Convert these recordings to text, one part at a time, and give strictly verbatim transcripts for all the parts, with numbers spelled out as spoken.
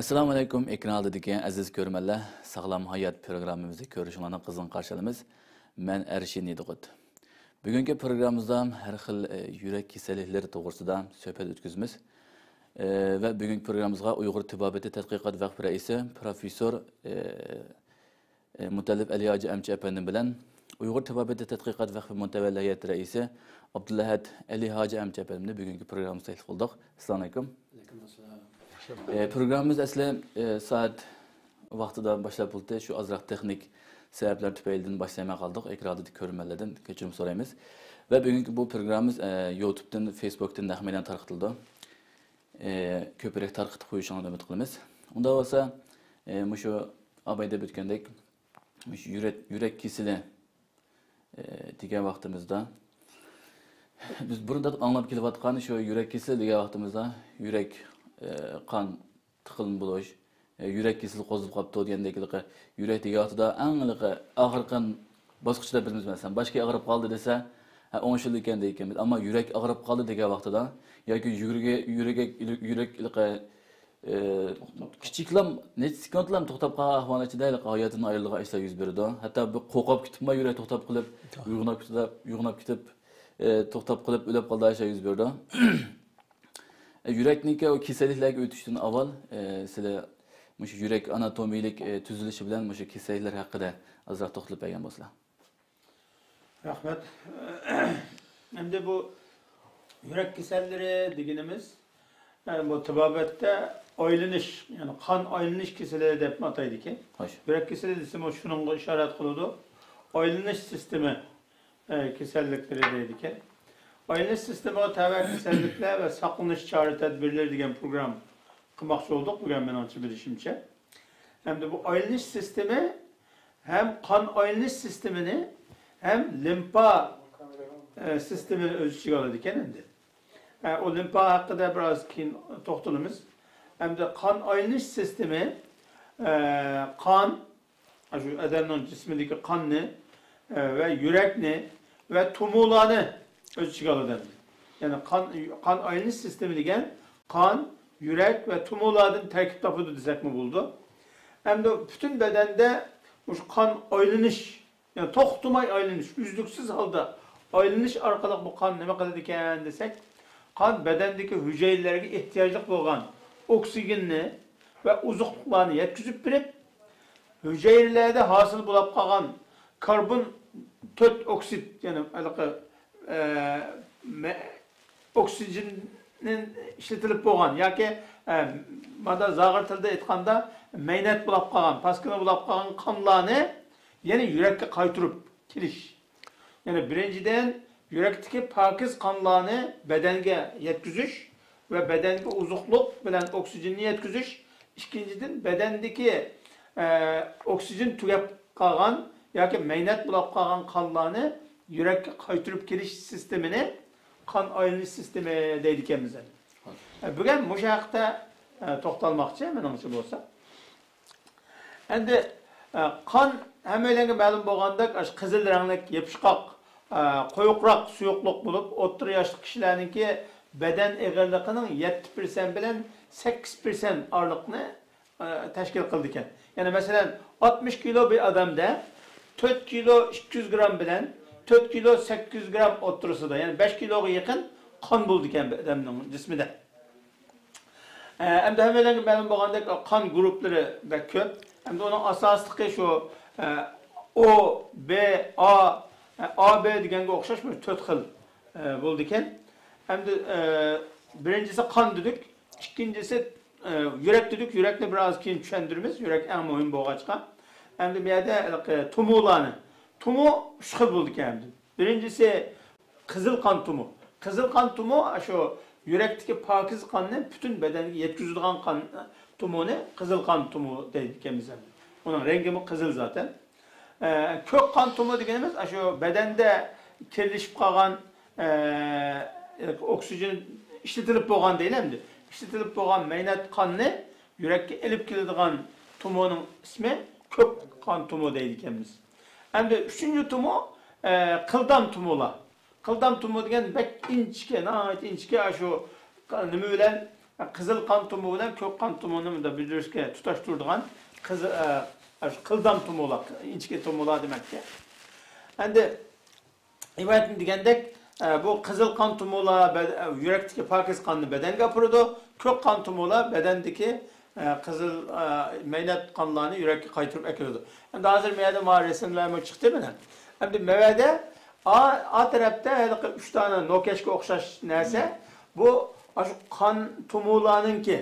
ئەسسالامۇئەلەيكۇم، ئېكران ئالدىدىكى ئەزىز كۆرۈرمەنلەر، ساغلام ھايات پروگراممىمىزنى كۆرۈشۈڭلارنى قىزغىن قارشى ئالىمىز. مەن ئەرشىن ئىدىقۇت. بۈگۈنكى پروگراممىمىزدا ھەر خىل، ئە، يۈرەك كېسەللىكلىرى توغرىسىدا سۆھبەت ئۆتكۈزىمىز. ئە، ۋە بۈگۈنكى پروگراممىمىزغا ئۇيغۇر تېبابىتى تەتقىقات ۋەقپى رەئىسى پروفېسسور، ئە، ئە، مۇتەللىپ ئەلى ھاجى ئەمچە ئەپەندىم بىلەن ئۇيغۇر تېبابىتى تەتقىقات ۋەقپى مۇتەۋەللى ھەيئەت رەئىسى ئابدۇلئەھەت ئەلى ھاجى ئەمچە ئەپەندىمنى بۈگۈنكى پروگراممىمىزغا تەكلىپ قىلدۇق. ئەسسالامۇئەلەيكۇم. ئەلەيكۇم ئەسسالام. ئە، پروگراممىمىز ئەسلى، ئە، سائەت ۋاقتىدا باشلاپ بولدى. شۇ ئازراق تېخنىك سەۋەبلەر تۈپەيلىدىن باشلايمەن قالدۇق. ئېكران ئالدىدىكى كۆرۈرمەنلەردىن كەچۈرۈم سورايمىز. ۋە بۈگۈنكى بۇ پروگراممىمىز، ئە، يۇتۇبتىن، فېيسبۇكتىن نەق مەيدان تارقىتىلىدۇ. ئە، كۆپرەك تارقىتىپ قويۇشۇڭلارنى ئۈمىد قىلىمىز. ئۇنداق بولسا، ئە، مۇشۇ ئاباي دەپ ئۆتكەندەك، مۇشۇ يۈرەك، يۈرەك كېسىلى، ئە، دېگەن ۋاقتىمىزدا، بىز بۇرۇندىن ئاڭلاپ كېلىۋاتقان شۇ يۈرەك كېسىلى دېگەن ۋاقتىمىزدا، يۈرەك، ئە، قان تىقىلما بولۇش، ئە، يۈرەك كېسىلى قوزغىلىپ قاپتۇ دېگەندەك، ھېلىقى يۈرەك دېگەن ۋاقتىدا ئەڭ ھېلىقى ئاغرىقىن باسقۇچ دەپ بىلىمىز، مەسىلەن، باش ئاغرىپ قالدى دېسە، ھە، ئوڭشىلىدىكەن دەيدىكەنمىز. ئەمما يۈرەك ئاغرىپ قالدى دېگەن ۋاقتىدا ياكى يۈرىكى، يۈرەك، يۈرەك، ئە، كىچىكلام، نەچچە سېكۇنتلام توختاپ قالغان ئەھۋالنىڭ ئىچىدە ھېلىقى ھاياتىدىن ئايرىلىدىغان ئىشلار يۈز بېرىدۇ. ھەتتا بىر قورقۇپ كېتىپمۇ يۈرەك توختاپ قېلىپ، ئويغىنىپ كېتىپ، ئويغىنىپ كېتىپ، ئە، توختاپ قېلىپ ئۆلۈپ قالىدىغان ئىشلار يۈز بېرىدۇ. ئە، يۈرەكنىڭكى ئۇ كېسەللىكلەرگە ئۆتۈشتىن ئاۋۋال، ئە، سىلەر مۇشۇ يۈرەك ئاناتومىيىلىك، ئە، تۈزۈلۈشى بىلەن مۇشۇ كېسەللىكلەر ھەققىدە ئازراق توختىلىپ بەرگەن بولسىلا. رەھمەت. ئەمدى بۇ يۈرەك كېسەللىرى دېگىنىمىز، ئە، بۇ تېبابەتتە ئايلىنىش، يەنى قان ئايلىنىش كېسىلى دەپ ئاتايدىكەن. خوش. يۈرەك كېسىلى دېسىمۇ شۇنىڭغا ئىشارەت قىلىدۇ. ئايلىنىش سىستېمى ئە، كېسەللىكلىرى دەيدىكەن. ئايلىنىش سىستېمىغا تەۋە كېسەللىكلەر ۋە ساقلىنىش چارە تەدبىرلىرى دېگەن پروگرامما قىلماقچى بولدۇق بۈگۈن مېنىڭچە بىلىشىمچە. ئەمدى بۇ ئايلىنىش سىستېمى ھەم قان ئايلىنىش سىستېمىنى ھەم لىمفا، ئە، سىستېمىنى ئۆز ئىچىگە ئالىدىكەن ئەمدى. ئە، ئۇ لىمفا ھەققىدە بىراز كېيىن توختىلىمىز. ئەمدى قان ئايلىنىش سىستېمى، ئە، قان ئاشۇ ئادەمنىڭ جىسمىدىكى قاننى، ئە، ۋە يۈرەكنى ۋە تومۇرلارنى ئۆز ئىچىگە ئالىدۇ. يەنى قان، قان ئايلىنىش سىستېمى دېگەن قان، يۈرەك ۋە تومۇرلاردىن تەركىب تاپىدۇ دېسەكمۇ بولىدۇ. ئەمدى پۈتۈن بەدەندە مۇشۇ قان ئايلىنىش، يەنى توختىماي ئايلىنىش، ئۈزلۈكسىز ھالدا ئايلىنىش ئارقىلىق بۇ قان نېمە قىلىدىكەن دېسەك، قان بەدەندىكى ھۈجەيرىلەرگە ئېھتىياجلىق بولغان ئوكسىگېننى ۋە ئوزۇقلۇقلارنى يەتكۈزۈپ بېرىپ، ھۈجەيرىلەردە ھاسىل بولۇپ قالغان كاربون تۆت ئوكسىد، يەنى ھېلىقى، ئە، مە-، ئوكسىگېن ئىشلىتىلىپ بولغان ياكى، ئە، مانا زاغۇر تىلىدا ئېيتقاندا مەينەت بولۇپ قالغان، پاسكىنا بولۇپ قالغان قانلارنى يەنە يۈرەككە قايتۇرۇپ كېلىش. يەنى بىرىنچىدىن، يۈرەكتىكى پاكىز قانلارنى بەدەنگە يەتكۈزۈش ۋە بەدەنگە ئوزۇقلۇق بىلەن ئوكسىگېننى يەتكۈزۈش. ئىككىنچىدىن، بەدەندىكى، ئە، ئوكسىگېن تۈگەپ قالغان ياكى مەينەت بولۇپ قالغان قانلارنى يۈرەككە قايتۇرۇپ كېلىش سىستېمىنى قان ئايلىنىش سىستېمى دەيدىكەنمىز. ئە، بۈگۈن مۇشۇ ھەقتە، ئە، توختالماقچى، مېنىڭچە بولسا. ئەمدى، ئە، قان ھەممەيلەنگە مەلۇم بولغاندەك، ئاشۇ قىزىل رەڭلىك يېپىشقاق، ئە، قويۇقراق سۇيۇقلۇق بولۇپ، ئوتتۇرا ياشلىق كىشىلەرنىڭكى بەدەن ئېغىرلىقىنىڭ يەتتە پىرسەنت بىلەن سەككىز پىرسەنت ئارىلىقىنى، ئە، تەشكىل قىلىدىكەن. يەنى مەسىلەن، ئاتمىش كىلو بىر ئادەمدە تۆت كىلو ئىككى يۈز گرام بىلەن تۆت كىلو سەككىز يۈز گرام ئوتتۇرىسىدا، يەنى بەش كىلوغا يېقىن قان بولىدىكەن بىر ئادەمنىڭ جىسمىدە. ئە، ئەمدى ھەممەيلەنگە مەلۇم بولغاندەك، قان گۇرۇپپىلىرى بەك كۆپ. ئەمدى ئۇنىڭ ئاساسلىقى شۇ، ئە، ئو، بې، ئا، ئە، ئا بې دېگەنگە ئوخشاش بىر تۆت خىل، ئە، بولىدىكەن. ئەمدى، ئە، بىرىنچىسى قان دېدۇق، ئىككىنچىسى، ئە، يۈرەك دېدۇق. يۈرەكنى بىر ئاز كېيىن چۈشەندۈرىمىز. يۈرەك ئەڭ مۇھىم بولغاچقا. ئەمدى بۇ يەردە ھېلىقى تومۇرلارنى، تومۇر ئۈچ خىل بولىدىكەن ئەمدى. بىرىنچىسى قىزىل قان تومۇر. قىزىل قان تومۇر شۇ يۈرەكتىكى پاكىز قاننى پۈتۈن بەدەنگە يەتكۈزىدىغان قان تومۇرنى قىزىل قان تومۇر دەيدىكەنمىز. ئۇنىڭ رەڭگىمۇ قىزىل زاتەن. ئە، كۆك قان تومۇر دېگىنىمىز شۇ بەدەندە كىرلىشىپ قالغان، ئە، ئوكسىگېن ئىشلىتىلىپ بولغان دەيلى ئەمدى. ئىشلىتىلىپ بولغان مەينەت قاننى يۈرەككە ئېلىپ كېلىدىغان تومۇرنىڭ ئىسمى كۆك قان تومۇر دەيدىكەنمىز. ئەمدى ئۈچىنچى تومۇر، ئە، قىلدام تومۇرلار. قىلدام تومۇر دېگەن بەك ئىنچىكە، ناھايىتى ئىنچىكە، ئاشۇ نېمە بىلەن، قىزىل قان تومۇرى بىلەن كۆك قان تومۇرىنى مۇنداق بىر-بىرىگە تۇتاشتۇرىدىغان قىزىل، ئە، ئاشۇ قىلدام تومۇرلار، ئىنچىكە تومۇرلار دېمەككى. ئەمدى ئىبادىتىن دېگەندەك، ئە، بۇ قىزىل قان تومۇرلار بەد-، ئە، يۈرەكتىكى پاكىز قاننى بەدەنگە ئاپىرىدۇ، كۆك قان تومۇرلار بەدەندىكى، ئە، قىزىل، ئە، مەينەت قانلارنى يۈرەككە قايتۇرۇپ ئەكىلىدۇ. ئەمدى ھازىر مەيەردە مانا رەسىملەرمۇ چىقتى مانا. ئەمدى مەيەردە ئا، ئا تەرەپتە ھېلىقى ئۈچ دانە نوكەشكە ئوخشاش نەرسە، بۇ ئاشۇ قان تومۇرلارنىڭكى،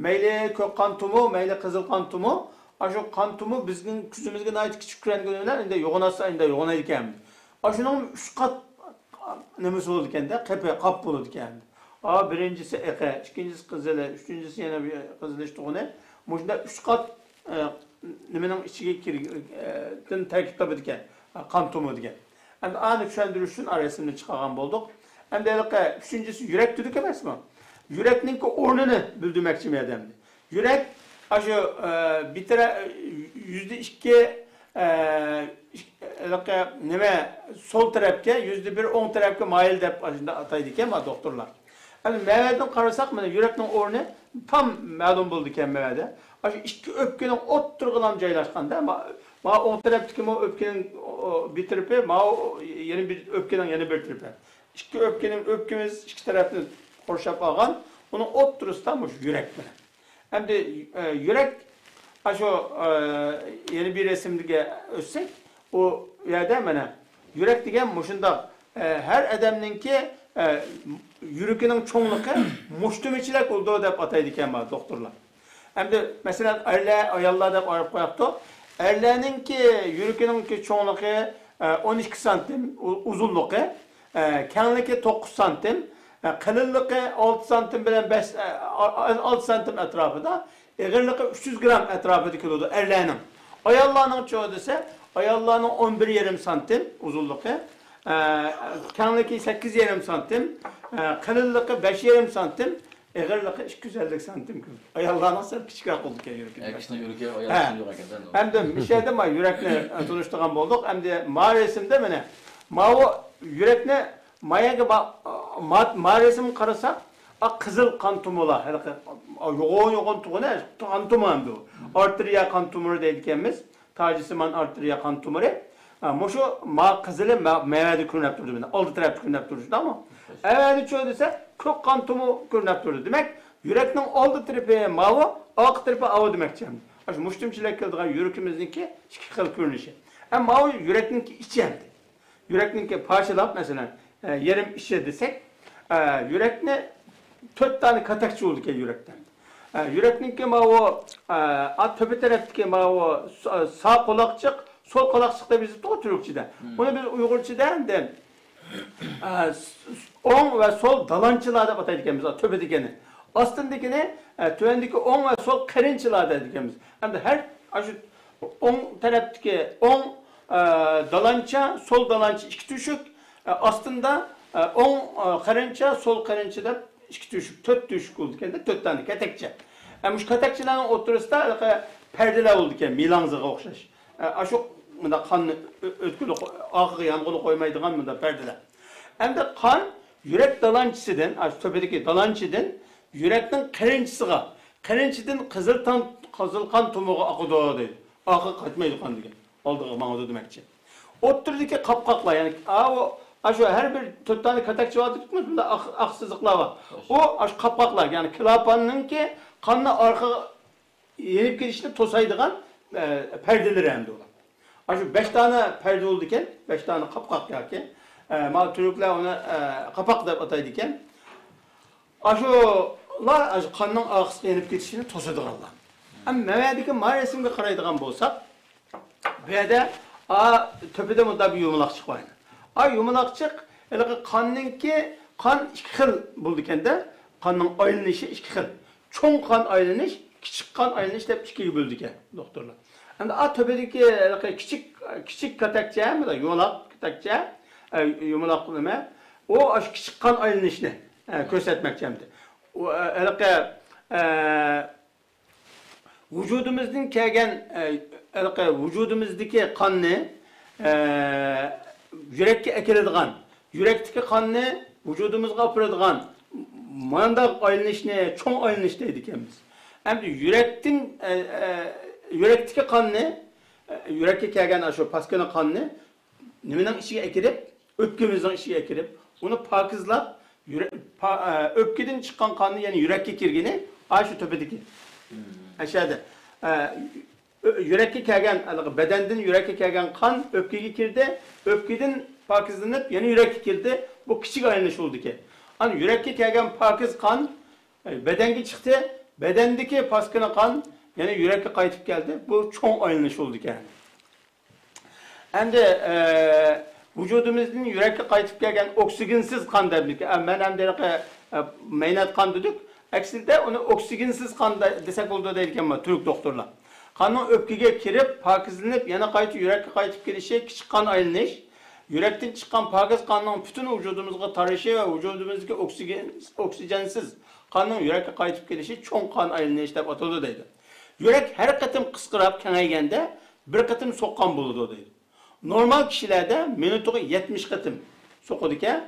مەيلى كۆك قان تومۇر، مەيلى قىزىل قان تومۇر، ئاشۇ قان تومۇر بىزنىڭ كۆزىمىزگە ناھايىتى كىچىك كۆرۈنگىنى بىلەن ئەمدى يوغىناتسا ئەمدى يوغىنايدىكەن. ئاشۇنىڭ ئۈچ قات نېمىسى بولىدىكەن-دە، قېپى، قاپ بولىدىكەن. ئا، بىرىنچىسى ئېقى، ئىككىنچىسى قىزىلى، ئۈچىنچىسى يەنە بىر قىزىلىشتۇغىنى. مۇشۇنداق ئۈچ قات، ئە، نېمىنىڭ ئىچىگە كىر-، ئە، دىن تەركىب تاپىدىكەن، قان تومۇر دېگەن. ئەمدى ئانى چۈشەندۈرۈش ئۈچۈن ئا رەسىمنى چىقارغان بولدۇق. ئەمدى ھېلىقى ئۈچىنچىسى يۈرەك دېدۇق ئەمەسمۇ؟ يۈرەكنىڭكى ئورنىنى بىلدۈرمەكچىمەن ئەمدى. يۈرەك ئاشۇ، ئە، بىتەرە-، يۈزدە ئىككى، ئە، ھېلىقى نېمە، سول تەرەپكە، يۈزدە بىر ئوڭ تەرەپكە مايىل دەپ ئاشۇنداق ئاتايدىكەن ما دوختۇرلار. ئەمدى مەۋەدىن قارىساق، مانا يۈرەكنىڭ ئورنى تام مەلۇم بولىدىكەن مەۋەدە. ئاشۇ ئىككى ئۆپكىنىڭ ئوتتۇرىغىلا جايلاشقاندا، ما-، ماۋۇ ئوڭ تەرەپتىكى مو ئۆپكىنىڭ، ئو، بىر تەرىپى، ماۋۇ يەنە بىر ئۆپكىنىڭ يەنە بىر تەرىپى. ئىككى ئۆپكىنىڭ، ئۆپكىمىز ئىككى تەرەپنى قورشاپ ئالغان، ئۇنىڭ ئوتتۇرىسىدا مۇشۇ يۈرەك بىلەن. ئەمدى، ئە، يۈرەك، ئاشۇ، ئە، يەنە بىر رەسىمگە ئۆتسەك، ئۇ يەردە مانا يۈرەك دېگەن مۇشۇنداق، ئە، ھەر ئادەمنىڭكى، ئە، يۈرىكىنىڭ چوڭلۇقى مۇشتۇمچىلىك بولىدۇ دەپ ئاتايدىكەن ما دوختۇرلار. ئەمدى، مەسىلەن، ئەرلەر، ئاياللار دەپ ئايرىپ قوياپتۇ. ئەرلەرنىڭكى يۈرىكىنىڭكى چوڭلۇقى، ئە، ئون ئىككى سانتىم ئۇ-، ئۇزۇنلۇقى، ئە، كەڭلىكى توققۇز سانتىم، ئە، قېلىنلىقى ئالتە سانتىم بىلەن بەش، ئە، ئا-، ئا-، ئالتە سانتىم ئەتراپىدا، ئېغىرلىقى ئۈچ يۈز گرام ئەتراپىدا كېلىدۇ ئەرلەرنىڭ. ئاياللارنىڭچۇ دېسە، ئاياللارنىڭ ئون بىر يېرىم سانتىم ئۇزۇنلۇقى، ئە، كەڭلىكى سەككىز يېرىم سانتىم، ئە، قېلىنلىقى بەش يېرىم سانتىم، ئېغىرلىقى ئىككى يۈز ئەللىك سانتىم كىلو. ئاياللارنىڭ سەل كىچىكرەك بولىدىكەن يۈرىكى. ئە، كىشىنىڭ يۈرىكى ھە. ئايال ئۈچۈن يوق ئەكەن. ئەمدى مۇشۇ يەردە ما يۈرەكنى تونۇشتۇرغان بولدۇق. ئەمدى ما رەسىمدە مانا ماۋۇ يۈرەكنى ما يەرگە ما، ما، ما رەسىمگە قارىساق، ئا، قىزىل قان تومۇرلار، ھېلىقى، ئا، يوغان يوغان تۇغىنى قان تومۇرى ئەمدى ئۇ. ئارتېرىيە قان تومۇرى دەيدىكەنمىز. تاجسىمان ئارتېرىيە قان تومۇرى. ئا، مۇشۇ ما قىزىلى ما-، مەۋەدە كۆرۈنۈپ تۇرىدۇ، مانا ئالدى تەرەپتە كۆرۈنۈپ تۇرىدۇ، شۇنداقمۇ؟ ئەۋەدە چۆ دېسە، كۆك قان تومۇر كۆرۈنۈپ تۇرىدۇ. دېمەك، يۈرەكنىڭ ئالدى تەرىپى ماۋۇ، ئارقا تەرىپى ئاۋۇ دېمەكچى. ئاشۇ مۇشتۇمچىلىك كېلىدىغان يۈرىكىمىزنىڭكى ئىككى خىل كۆرۈنۈشى. ئەمما ماۋۇ يۈرەكنىڭكى ئىچى ئەمدى. يۈرەكنىڭكى پارچىلاپ، مەسىلەن، ئە، يېرىم ئىچى دېسەك، ئە، يۈرەكنى تۆت دانە كاتەكچە بولىدىكەن يۈرەكتە. ئە، يۈرەكنىڭكى ماۋۇ، ئە، ئا، تۆپە تەرەپتىكى ماۋۇ سا-، سا قۇلاقچىق، سول قۇلاقچىق دەپ يېزىپتۇ تۈركچىدە. مم. بۇنى بىز ئۇيغۇرچىدا ئەمدى، ئە، س-، س-، ئوڭ ۋە سول دالانچىلار دەپ ئاتايدىكەنمىز، ئا، تۆپىدىكىنى. ئاستىدىكىنى، ئە، تۆۋەندىكى ئوڭ ۋە سول قېرىنچىلار دەيدىكەنمىز. ئەمدى ھەر ئاشۇ ئوڭ تەرەپتىكى ئوڭ، ئە، دالانچا، سول دالانچا ئىككى تۆشۈك، ئە، ئاستىدا، ئە، ئوڭ، ئە، قېرىنچا، سول قېرىنچا دەپ ئىككى تۆشۈك، تۆت تۆشۈك بولىدىكەن-دە، تۆت دانە كاتەكچە. ئە، مۇشۇ كاتەكچىلەرنىڭ ئوتتۇرىسىدا ھېلىقى پەردىلەر بولىدىكەن، مېلانزىغا ئوخشاش. ئە، ئاشۇ مۇنداق قاننى ئۆ-، ئۆتكىلى قوي-، ئارقىغا يانغىلى قويمايدىغان مۇنداق پەردىلەر. ئەمدى قان يۈرەك دالانچىسىدىن، ئاشۇ تۆپىدىكى دالانچىدىن يۈرەكنىڭ قېرىنچىسىغا، قېرىنچىدىن قىزىل تان-، قىزىل قان تومۇرغا ئاقىدۇ دەيدۇ. ئارقىغا قايتمايدۇ قان دېگەن. ئالدىغا ماڭىدۇ دېمەكچى. ئوتتۇرىدىكى قاپقاقلار، يەنى، ئاۋۇ، ئاشۇ ھەر بىر تۆت دانە كاتەكچە بار دېدۇقمۇ، بۇندا ئاق، ئاق سىزىقلار بار. ئۇ، ئاشۇ قاپقاقلار، يەنى كلاپاننىڭكى قاننى ئارقىغا يېنىپ كېتىشنى توسايدىغان، ئە، پەردىلىرى ئەمدى ئۇلار. ئاشۇ بەش دانە پەردە بولىدىكەن، بەش دانە قاپقاق ياكى، ئە، ما تۈركلەر ئۇنى، ئە، قاپاق دەپ ئاتايدىكەن. ئاشۇلار، ئاشۇ قاننىڭ ئارقىسىغا يېنىپ كېتىشىنى توسىدىغانلار. ئەمما مەۋەدىكى ما رەسىمگە قارايدىغان بولساق، بۇ يەردە، ئا، تۆپىدە مۇنداق بىر يۇمىلاقچىق بار. ئا، يۇمىلاقچىق، ھېلىقى قاننىڭكى، قان ئىككى خىل بولىدىكەن-دە، قاننىڭ ئايلىنىشى ئىككى خىل. چوڭ قان ئايلىنىش، كىچىك قان ئايلىنىش دەپ ئىككىگە بۆلىدىكەن دوختۇرلار. ئەمدى ئا تۆپىدىكى ھېلىقى كىچىك، كىچىك كاتەكچە، مانا يۇمىلاق كاتەكچە، ئە، يۇمىلاق نېمە؟ ئۇ ئاشۇ كىچىك قان ئايلىنىشنى، ئە، كۆرسەتمەكچى ئەمدى. ئۇ، ئە، ھېلىقى، ئە، ۋۇجۇدىمىزدىن كەلگەن، ئە، ھېلىقى ۋۇجۇدىمىزدىكى قاننى، ئە، يۈرەككە ئەكېلىدىغان، يۈرەكتىكى قاننى ۋۇجۇدىمىزغا ئاپىرىدىغان مانداق ئايلىنىشنى چوڭ ئايلىنىش دەيدىكەنمىز. ئەمدى يۈرەكتىن، ئە، ئە، يۈرەكتىكى قاننى، ئە، يۈرەككە كەلگەن ئاشۇ پاسكىنا قاننى نېمىنىڭ ئىچىگە ئەكىرىپ، ئۆپكىمىزنىڭ ئىچىگە ئەكىرىپ، ئۇنى پاكىزلاپ، يۈرە-، پا-، ئە، ئۆپكىدىن چىققان قاننى يەنە يۈرەككە كىرگىنى ئاشۇ تۆپىدىكى. مم. ئەشەدە. ئە، ئۆ-، يۈرەككە كەلگەن، ھېلىقى بەدەندىن يۈرەككە كەلگەن قان ئۆپكىگە كىردى، ئۆپكىدىن پاكىزلىنىپ يەنە يۈرەككە كىردى، بۇ كىچىك ئايلىنىش بولىدىكەن. ئاندىن يۈرەككە كەلگەن پاكىز قان، ئە، بەدەنگە چىقتى، بەدەندىكى پاسكىنا قان يەنە يۈرەككە قايتىپ كەلدى، بۇ چوڭ ئايلىنىش بولىدىكەن. ئەمدى، ئە، ۋۇجۇدىمىزدىن يۈرەككە قايتىپ كەلگەن ئوكسىگېنسىز قان دەپتىكەن. ئە، مەن ئەمدى ھېلىقى، ئە، مەينەت قان دېدۇق. ئەكسىدە ئۇنى ئوكسىگېنسىز قان دە-، دېسەك بولىدۇ دەيدىكەن تۈرك دوختۇرلار. قاننىڭ ئۆپكىگە كىرىپ، پاكىزلىنىپ، يەنە قايتا يۈرەككە قايتىپ كېلىشى كىچىك قان ئايلىنىش. يۈرەكتىن چىققان پاكىز قاننىڭ پۈتۈن ۋۇجۇدىمىزغا تارىشى ۋە ۋۇجۇدىمىزدىكى ئوكسىگېن-، ئوكسىگېنسىز قاننىڭ يۈرەككە قايتىپ كېلىشى چوڭ قان ئايلىنىش دەپ ئاتىلىدۇ دەيدۇ. يۈرەك ھەر قېتىم قىسقىراپ كېڭەيگەندە بىر قېتىم سوققان بولىدۇ دەيدۇ. نورمال كىشىلەردە مىنۇتىغا يەتمىش قېتىم سوقىدىكەن.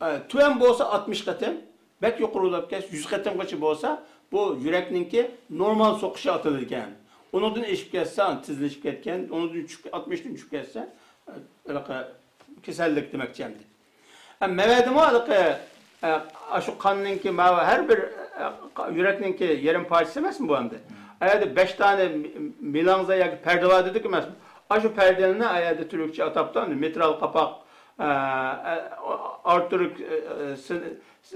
ئە، تۆۋەن بولسا ئاتمىش قېتىم، بەك يۇقىرى بولۇپ كەتسە يۈز قېتىمغىچە بولسا، بۇ يۈرەكنىڭكى نورمال سوقۇشى ئاتىلىدىكەن. ئۇنىڭدىن ئېشىپ كەتسە، تېزلىشىپ كەتكەن، ئۇنىڭدىن چۈشۈپ، ئاتمىشتىن چۈشۈپ كەتسە، ئە، ھېلىقى كېسەللىك دېمەكچى ئەمدى. ئە، مەۋەدىمۇ ھېلىقى، ئە، ئاشۇ قاننىڭكى ماۋۇ ھەر بىر، ئە، يۈرەكنىڭكى يېرىم پارچىسى ئەمەسمۇ بۇ ئەمدى؟ ئەمدى بەش دانە مېلانزا ياكى پەردە بار دېدۇق ئەمەسمۇ؟ ئاشۇ پەردىلەرنى ئەمدى تۈركچە ئاتاپتۇ، مىترال قاپاق، ئە، ئە، ئارتۇرىك، ئە، سېن-،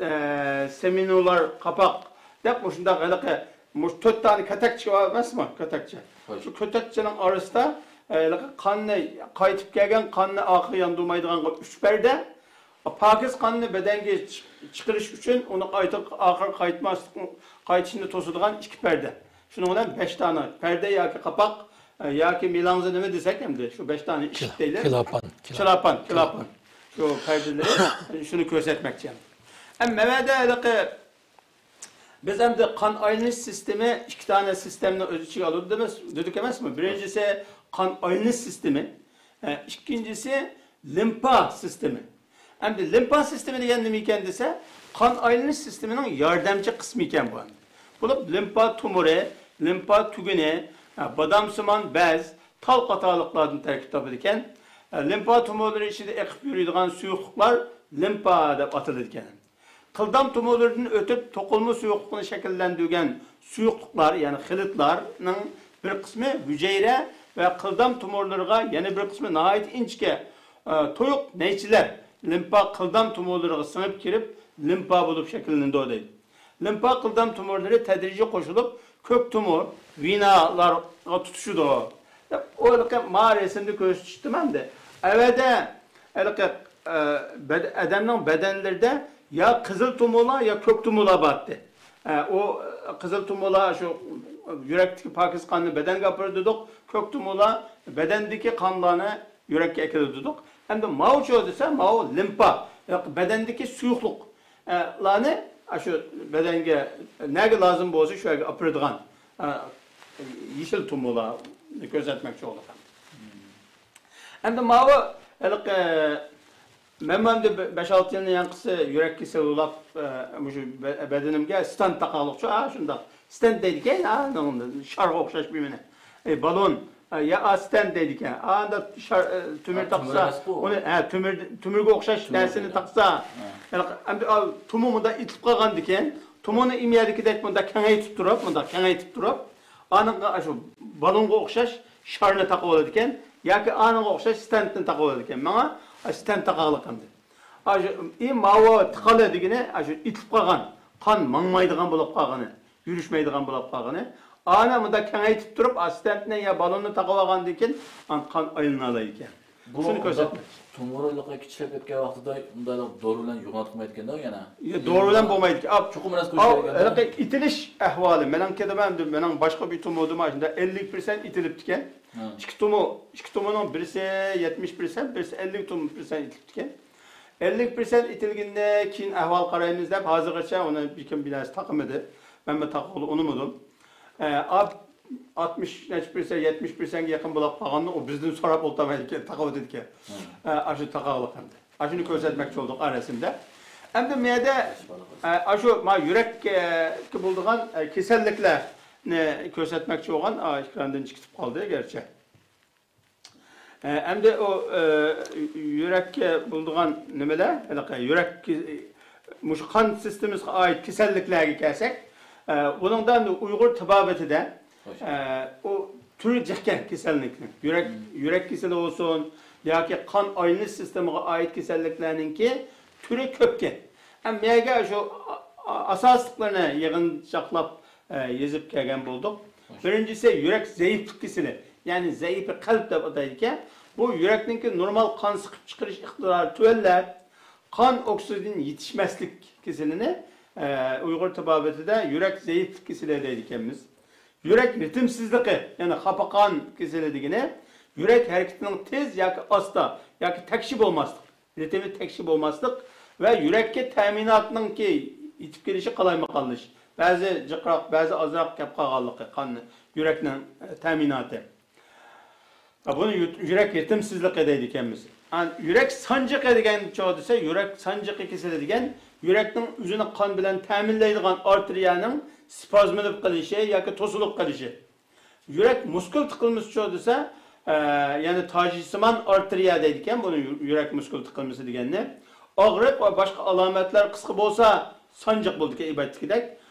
ئە، سېمىنۇلار قاپاق دەپ مۇشۇنداق ھېلىقى مۇشۇ تۆت دانە كاتەكچە بار ئەمەسمۇ؟ كاتەكچە. شۇ كاتەكچىنىڭ ئارىسىدا، ئە، ھېلىقى قاننى، قايتىپ كەلگەن قاننى ئاخىرى ياندۇرمايدىغانغا ئۈچ پەردە، پاكىز قاننى بەدەنگە چىق-، چىقىرىش ئۈچۈن ئۇنى قايتا، ئاخىرى قايتماسلىق، قايتىشىنى توسىدىغان ئىككى پەردە. شۇنىڭ بىلەن بەش دانە پەردە ياكى قاپاق، ئە، ياكى مېلانزا نېمە دېسەك ئەمدى، شۇ بەش دانە ئىشىك دەيلى. كىلاپان، كىلاپان، كىلاپان. شۇ پەردىلىرى شۇنى كۆرسەتمەكچى. ئەمما مەۋەدە ھېلىقى بىز ئەمدى قان ئايلىنىش سىستېمى ئىككى دانە سىستېمىنى ئۆز ئىچىگە ئالىدۇ دېمەس-، دېدۇق ئەمەسمۇ؟ بىرىنچىسى قان ئايلىنىش سىستېمى، ئە، ئىككىنچىسى لىمفا سىستېمى. ئەمدى لىمفا سىستېمى دېگەن نېمە ئىكەن دېسە، قان ئايلىنىش سىستېمىنىڭ ياردەمچى قىسمى ئىكەن بۇ. بولۇپ، لىمفا تومۇرى، لىمفا تۈگۈنى، ئە، بادامسىمان بەز، تال قاتارلىقلاردىن تەركىب تاپىدىكەن. ئە، لىمفا تومۇرلىرى ئىچىدە ئېقىپ يۈرىدىغان سۇيۇقلۇقلار لىمفا دەپ ئاتىلىدىكەن. قىلدام تومۇرلىرىدىن ئۆتۈپ، توقۇلما سۇيۇقلۇقنى شەكىللەندۈرگەن سۇيۇقلۇقلار، يەنى خىلىتلارنىڭ بىر قىسمى ھۈجەيرە ۋە قىلدام تومۇرلىرىغا، يەنە بىر قىسمى ناھايىتى ئىنچىكە، ئە، تويۇق نەيچىلەر لىمفا قىلدام تومۇرلىرىغا سىڭىپ كىرىپ، لىمفا بولۇپ شەكىللىنىدۇ دەيدۇ. لىمفا قىلدام تومۇرلىرى تەدرىجىي قوشۇلۇپ، كۆك تومۇر، ۋېنالارغا تۇتىشىدۇ. دەپ، ئۇ ھېلىقى ما رەسىمدە كۆرسىتىشتىم ئەمدى. ئەۋەدە ھېلىقى، ئە، بەد-، ئادەمنىڭ بەدەنلىرىدە يا قىزىل تومۇرلار، يا كۆك تومۇرلار بارتتى. ئە، ئۇ، ئە، قىزىل تومۇرلار شۇ يۈرەكتىكى پاكىز قاننى بەدەنگە ئاپىرىدۇ دېدۇق، كۆك تومۇرلار بەدەندىكى قانلارنى يۈرەككە ئەكىلىدۇ دېدۇق. ئەمدى ماۋۇچۇ دېسە، ماۋۇ لىمفا، بەدەندىكى سۇيۇقلۇق، ئە، لارنى، ئە، شۇ بەدەنگە نەگە لازىم بولسا، شۇ يەرگە ئاپىرىدىغان، ئە، يېشىل تومۇرلارنى كۆرسەتمەكچى بولدۇق. ئەمدى ماۋۇ ھېلىقى مەن ئەمدى بە-، بەش-ئالتە يىلنىڭ يانقىسى يۈرەك كېسىلى بولۇپ، ئە، مۇشۇ بە-، بەدىنىمگە ستەنت تاقاغلىقچۇ، ئا، شۇنداق. ستەنت دەيدىكەن، ئا، شارغا ئوخشاش بىر نېمىنى. ئەي، بالون، ئا، يا، ئا، ستەنت دەيدىكەن. ئا، ئاندا شار-، ئە، تۆمۈر تاقىسا، ئۇنى، ھە، تۆمۈر، تۆمۈرگە ئوخشاش نەرسىنى تاقىسا، ھە. ئەمدى، ئا، تومۇر مۇنداق ئېتىلىپ قالغاندىكىن، تومۇرنى ئىم يەردىكىدەك مۇنداق كېڭەيتىپ تۇرۇپ، مۇنداق كېڭەيتىپ تۇرۇپ، ئانىڭغا شۇ بالونغا ئوخشاش شارنى تاقىۋالىدىكەن ياكى ئانىڭغا ئوخشاش ستەنتنى تاقىۋالىدىكەن. ماڭا ستەنت تاقاغلىق ئەمدى. ئاشۇ، ئى، ماۋۇ تىقىلى دېگىنى، ئاشۇ ئېتىلىپ قالغان، قان ماڭمايدىغان بولۇپ قالغىنى، يۈرۈشمەيدىغان بولۇپ قالغىنى. ئانا مۇنداق كېڭەيتىپ تۇرۇپ، ئا، ستەنتنى يا بالوننى تاقىۋالغاندىن كېيىن، ئان-، قان ئايلىنالايدىكەن. بۇ شۇنى كۆرسەتمەكچى. تومۇرلىقى كىچىكلەپ كەتكەن ۋاقتىدا مۇنداق دورا بىلەن يوغان قىلمايدىكەن-دە يەنە. يا، دورا بىلەن بولمايدىكەن. ئاپ، چوقۇم راست ئاپ، كۆرسەتكەن. ھېلىقى ئېتىلىش ئەھۋالى. مېنىڭكىدىمۇ ئەمدى مېنىڭ باشقا بىر تومۇردىمۇ شۇنداق ئەللىك پىرسەنت ئېتىلىپتىكەن. ھە. ئىككى تومۇر، ئىككى تومۇرنىڭ بىرسى يەتمىش پىرسەنت، بىرسى ئەللىك تومۇر پىرسەنت ئېتىلىپتىكەن. ئەللىك پىرسەنت ئېتىلگىندە كېيىن ئەھۋال قارايمىز دەپ، ھازىرغىچە ئۇنى ھېچكىم بىر نەرسە تاقىمىدى. مەنمۇ تاقىغىلى ئۇنىمىدىم. ئە، ئاپ-، ئاتمىش نەچچە پىرسەنت، يەتمىش پىرسەنتكە يېقىن بولاپ قالغاندا، ئۇ بىزدىن سوراپ ئولتۇرمايدىكەن، تاقىۋېتىدىكەن. ھە. ئە، ئاشۇ تاقاغلىق ئەمدى. ئاشۇنى كۆرسەتمەكچى بولدۇق ئا رەسىمدە. ئەمدى مەدە، ئە، ئاشۇ ما يۈرەككە بولىدىغان، ئە، كېسەللىكلەرنى كۆرسەتمەكچى بولغان، ئا، ئېكراندىن چىقىپ قالدى گەرچە. ئە، ئەمدى ئۇ، ئە، يۈرەككە بولىدىغان نېمىلەر، ھېلىقى يۈرەك، مۇشۇ قان سىستېمىسىغا ئائىت كېسەللىكلەرگە كەلسەك، ئە، بۇنىڭدا ئەمدى ئۇيغۇر تېبابىتىدە، ئە، ئۇ تۈرى جىقكەن كېسەللىكنىڭ. يۈرەك، يۈرەك كېسىلى بولسۇن ياكى قان ئايلىنىش سىستېمىغا ئائىت كېسەللىكلەرنىڭكى تۈرى كۆپكەن. ھەم مەگە شۇ ئا-، ئا-، ئاساسلىقلىرىنى يىغىنچاقلاپ، ئە، يېزىپ كەلگەن بولدۇق. بىرىنچىسى يۈرەك زەئىپلىك كېسىلى، يەنى زەئىپىي قەلب دەپ ئاتايدىكەن. بۇ يۈرەكنىڭكى نورمال قان سىقىپ چىقىرىش ئىقتىدارى تۆۋەنلەپ، قان ئوكسىگېن يېتىشمەسلىك كېسىلىنى، ئە، ئۇيغۇر تېبابىتىدە يۈرەك زەئىپلىك كېسىلى دەيدىكەنمىز. يۈرەك رىتىمسىزلىقى، يەنى خاپىقان كېسىلى دېگىنى يۈرەك ھەرىكىتىنىڭ تېز ياكى ئاستا ياكى تەكشى بولماسلىق، رىتىمى تەكشى بولماسلىق ۋە يۈرەككە تەمىناتنىڭكى يېتىپ كېلىشى قالايمىقانلىشىش. بەزى جىقراق، بەزى ئازراق كەپ قالغانلىقى قان، يۈرەكنىڭ، ئە، تەمىناتى. بۇنى يۈ-، يۈرەك رىتىمسىزلىقى دەيدىكەنمىز. ئان-، يۈرەك سانجىقى دېگەن چوغ دېسە، يۈرەك سانجىقى كېسىلى دېگەن يۈرەكنىڭ ئۆزىنى قان بىلەن تەمىنلەيدىغان ئارتېرىيەنىڭ سپازملىنىپ قېلىشى ياكى توسۇلۇپ قېلىشى. يۈرەك مۇسكۇل تىقىلمىسى چوغ دېسە، ئە، يەنى تاجىسىمان ئارتېرىيە دەيدىكەن بۇنى، يۈ-، يۈرەك مۇسكۇل تىقىلمىسى دېگەننى. ئاغرىق ۋە باشقا ئالامەتلەر قىسقا بولسا، سانجىق بولىدىكەن، ئەلۋەتتىكىدەك.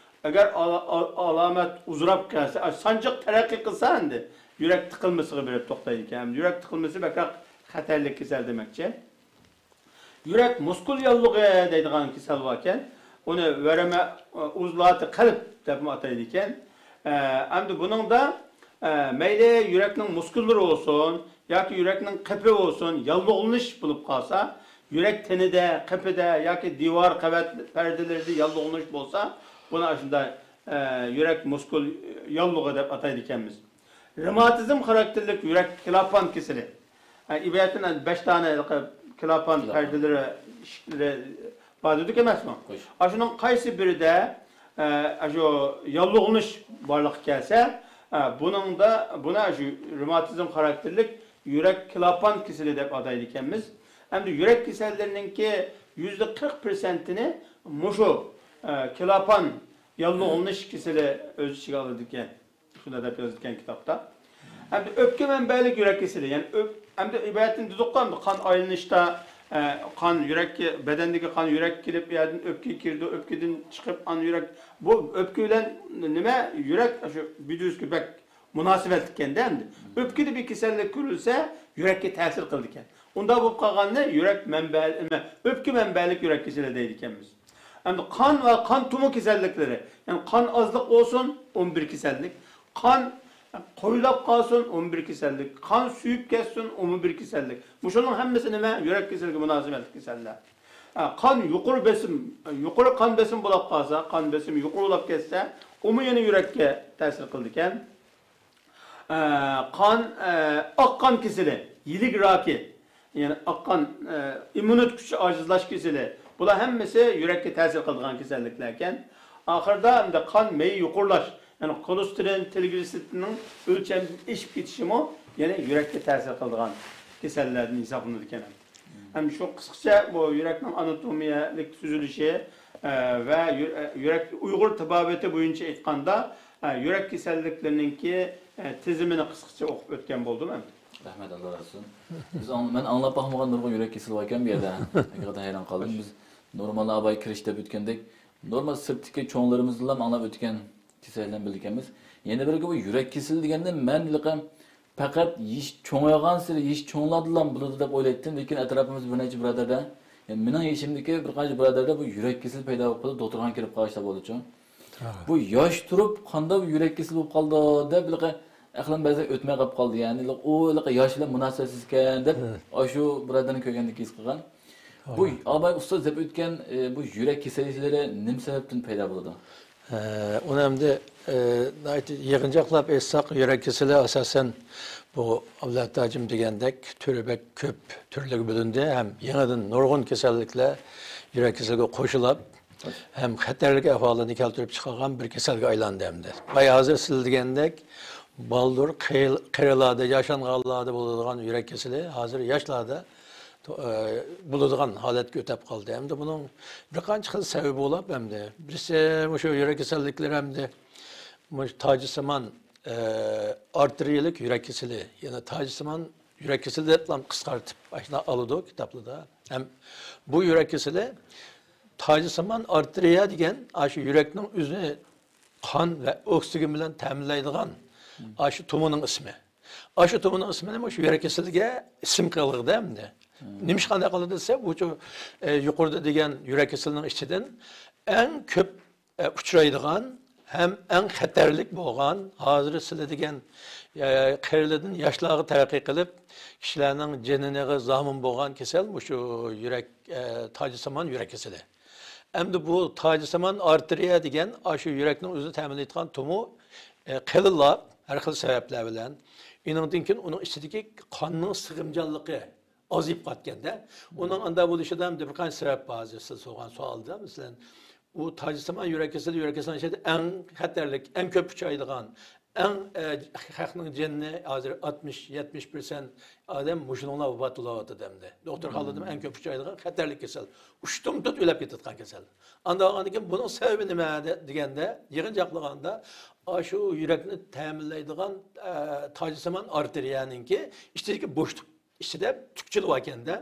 ئەگەر ئالا-، ئا-، ئالامەت ئۇزىراپ كەلسە، ئا، سانجىق تەرەققىي قىلسا، ئەمدى يۈرەك تىقىلمىسىغا بېرىپ توختايدىكەن. يۈرەك تىقىلمىسى بەكرەك خەتەرلىك كېسەل دېمەكچى. يۈرەك مۇسكۇل ياللۇغى دەيدىغان كېسەل باركەن. ئۇنى ۋەرەمە ئۇزلاتى قەلب دەپمۇ ئاتايدىكەن. ئە، ئەمدى بۇنىڭدا، ئە، مەيلى يۈرەكنىڭ مۇسكۇللىرى بولسۇن ياكى يۈرەكنىڭ قېپى بولسۇن، ياللۇغلىنىش بولۇپ قالسا، يۈرەك تېنىدە، قېپىدە ياكى دىۋار قەۋەت پەردىلىرىدە ياللۇغلىنىش بولسا، بۇنى ئاشۇنداق، ئە، يۈرەك مۇسكۇل ياللۇغى دەپ ئاتايدىكەنمىز. رېماتىزم خاراكتېرلىك يۈرەك كلاپان كېسىلى. ئە، ئىبارەتتىن بەش دانە ھېلىقى كلاپان كلاپان. پەردىلىرى، ئىشىكلىرى بار دېدۇق ئەمەسمۇ؟ خوش. ئاشۇنىڭ قايسى بىرىدە، ئە، ئاشۇ ياللۇغلىنىش بارلىققا كەلسە، ئە، بۇنىڭدا، بۇنى ئاشۇ رېماتىزم خاراكتېرلىك يۈرەك كلاپان كېسىلى دەپ ئاتايدىكەنمىز. ئەمدى يۈرەك كېسەللىرىنىڭكى يۈزدە قىرىق پىرسەنتىنى مۇشۇ، ئە، كلاپان ياللۇغلىنىش كېسىلى ئۆز ئىچىگە ئالىدىكەن. شۇنداق دەپ يازىدىكەن كىتابتا. ئەمدى ئۆپكە مەنبەلىك يۈرەك كېسىلى، يەنى ئۆپ-، ئەمدى ئىبارەتتىن دېدۇققۇ، ئەمدى قان ئايلىنىشتا، ئە، قان يۈرەككە، بەدەندىكى قان يۈرەككە كېلىپ، ئۇ يەردىن ئۆپكىگە كىرىدۇ، ئۆپكىدىن چىقىپ، ئان يۈرەك. بۇ ئۆپكە بىلەن نېمە؟ يۈرەك شۇ بىدۈزگە بەك مۇناسىۋەتلىككەندە ئەمدى. ئۆپكىدە بىر كېسەللىك كۆرۈلسە، يۈرەككە تەسىر قىلىدىكەن. ئۇنداق بولۇپ قالغاننى يۈرەك مەنبە-، نېمە، ئۆپكە مەنبەلىك يۈرەك كېسىلى دەيدىكەنمىز. ئەمدى قان ۋە قان تومۇر كېسەللىكلىرى، يەنى قان ئازلىق بولسۇن، ئون بىر كېسەللىك، قان قويلاپ قالسۇن، ئون بىر كېسەللىك، قان سۈيۈپ كەتسۇن، ئون بىر كېسەللىك. مۇشۇنىڭ ھەممىسى نېمە؟ يۈرەك كېسىلىگە مۇناسىۋەتلىك كېسەللەر. ھە، قان يۇقىرى بېسىم، يۇقىرى قان بېسىم بولاپ قالسا، قان بېسىمى يۇقىرى بولاپ كەتسە، ئۇمۇ يەنە يۈرەككە تەسىر قىلىدىكەن. ئە، قان، ئە، ئاق قان كېسىلى، يىلىك راكى، يەنى ئاق قان، ئە، ئىممۇنىتېت كۈچى ئاجىزلاش كېسىلى، بۇلار ھەممىسى يۈرەككە تەسىر قىلىدىغان كېسەللىكلەركەن. ئاخىرىدا ئەمدى قان مېيى يۇقىرىلاش، يەنى خولېستېرىن تىرىگلىسېرىدنىڭ ئۆلچەمدىن ئېشىپ كېتىشىمۇ يەنە يۈرەككە تەسىر قىلىدىغان كېسەللەردىن ھېسابلىنىدىكەن. ھەم شۇ قىسقىچە بۇ يۈرەكنىڭ ئاناتومىيەلىك تۈزۈلۈشى، ئە، ۋە يۈ-، ئە، يۈرەك، ئۇيغۇر تېبابىتى بويىچە ئېيتقاندا، ئە، يۈرەك كېسەللىكلىرىنىڭكى، ئە، تىزىمىنى قىسقىچە ئوقۇپ ئۆتكەن بولدۇم ئەمدى. رەھمەت، ئاللا رازى بولسۇن. بىز ئاڭ-، مەن ئاڭلاپ باقمىغان نۇرغۇن يۈرەك كېسىلى باركەن بۇ يەردە. ھەقىقەتەن ھەيران قالدىم. بىز نورمال ئاۋاي كىرىش دەپ ئۆتكەندەك، نورمال سىرتتىكى چوڭلىرىمىزدىنلا ئاڭلاپ ئۆتكەن كېسەللەرنى بىلىدىكەنمىز. يەنە بىرى بۇ يۈرەك كېسىلى دېگەندە مەن ھېلىقى پەقەت يېشى چوڭايغانسېرى، يېشى چوڭلاردىلا بولىدۇ دەپ ئويلايتتىم، لېكىن ئەتراپىمىزدا بىر نەچچە بۇرادەردە، يەنى مېنىڭ يېشىمدىكى بىر قانچە بۇرادەردە بۇ يۈرەك كېسىلى پەيدا بولۇپ قالدى، دوختۇرخانىغا كىرىپ قالغاچلا بولدىچۇ. بۇ ياش تۇرۇپ قانداق بۇ يۈرەك كېسىلى بولۇپ قالدى دەپ، ھېلىقى ئەقلىم بەزىدە ئۆتمەي قېلىپ قالدى. يەنى ئۇ ھېلىقى ياش بىلەن مۇناسىۋەتسىز ئىكەن دەپ، ئاشۇ بۇرادەرنى كۆرگەندىن كېيىن ھېس قىلغان. بۇ ئاباي ئۇستاز دەپ ئۆتكەن، ئى، بۇ يۈرەك كېسەللىكلىرى نېمە سەۋەبتىن پەيدا بولىدۇ؟ ئە، ئۇنى ئەمدى، ئە، ناھايىتى يىغىنچاقلاپ ئېيتساق، يۈرەك كېسىلى ئاساسەن بۇ ئابلەت ھاجىم دېگەندەك تۈرى بەك كۆپ تۈرلەرگە بۆلۈندى ھەم يېڭىدىن نۇرغۇن كېسەللىكلەر يۈرەك كېسىلىگە قوشۇلۇپ، ھەم خەتەرلىك ئەھۋالىنى كەلتۈرۈپ چىقارغان بىر كېسەلگە ئايلاندى ئەمدى. بايا ھازىر سىز دېگەندەك، بالدۇر قېرى-، قېرىلاردا، ياشانغانلاردا بولىدىغان يۈرەك كېسىلى ھازىر ياشلاردا ئە، بولىدىغان ھالەتكە ئۆتەپ قالدى. ئەمدى بۇنىڭ بىر قانچە خىل سەۋەبى بولۇپ، ئەمدى بىرسى مۇشۇ يۈرەك كېسەللىكلىرى، ئەمدى مۇشۇ تاجسىمان، ئە، ئارتېرىيەلىك يۈرەك كېسىلى، يەنى تاجسىمان يۈرەك كېسىلى دەپلا قىسقارتىپ ئاشۇنداق ئالىدۇ كىتابلاردا. ھەم بۇ يۈرەك كېسىلى تاجسىمان ئارتېرىيە دېگەن ئاشۇ يۈرەكنىڭ ئۆزىنى قان ۋە ئوكسىگېن بىلەن تەمىنلەيدىغان ئاشۇ تومۇرنىڭ ئىسمى. ئاشۇ تومۇرنىڭ ئىسمىنى مۇشۇ يۈرەك كېسىلىگە ئىسىم قىلغىدە ئەمدى. نېمىشقا ئانداق قىلىدۇ دېسە، بۇ، ئە، يۇقىرىدا دېگەن يۈرەك كېسىلىنىڭ ئىچىدىن ئەڭ كۆپ، ئە، ئۇچرايدىغان ھەم ئەڭ خەتەرلىك بولغان، ھازىر سىلەر دېگەن، ئە، قېرىلاردىن ياشلارغا تەرەققىي قىلىپ، كىشىلەرنىڭ جېنىنىغا زامىن بولغان كېسەل مۇشۇ يۈرەك، ئە، تاجسىمان يۈرەك كېسىلى. ئەمدى بۇ تاجسىمان ئارتېرىيە دېگەن ئاشۇ يۈرەكنىڭ ئۆزىنى تەمىنلەيدىغان تومۇر، ئە، قېلىنلاپ، ھەر خىل سەۋەبلەر بىلەن، ئۇنىڭدىن كېيىن ئۇنىڭ ئىچىدىكى قاننىڭ سىغىمچانلىقى ئازىيىپ قالىدىكەن-دە. ئۇنىڭ ئانداق بولۇشىدا ئەمدى بىر قانچە سەۋەب بار، ھازىر سىز سورىغان سوئالدا، مەسىلەن، ئۇ تاجسىمان يۈرەك كېسىلى، يۈرەك كېسىلىنىڭ ئىچىدە ئەڭ خەتەرلىك، ئەڭ كۆپ ئۇچرايدىغان، ئەڭ، ئە، خەقنىڭ جېنىنى ھازىر ئاتمىش، يەتمىش پىرسەنت ئادەم مۇشۇنىڭلار ۋاپات بولۇۋاتىدۇ ئەمدى. دوختۇرخانىلاردا ئەڭ كۆپ ئۇچرايدىغان خەتەرلىك كېسەل. ئۇشتۇمتۇت ئۆلۈپ كېتىدىغان كېسەل. ئانداق بولغاندىن كېيىن بۇنىڭ سەۋەبى نېمە دە-، دېگەندە، يىغىنچاقلىغاندا، ئاشۇ يۈرەكنى تەمىنلەيدىغان، ئە، تاجسىمان ئارتېرىيەنىڭكى ئىچىدىكى بوشلۇق ئىچىدە تۈكچىلىك باركەن-دە.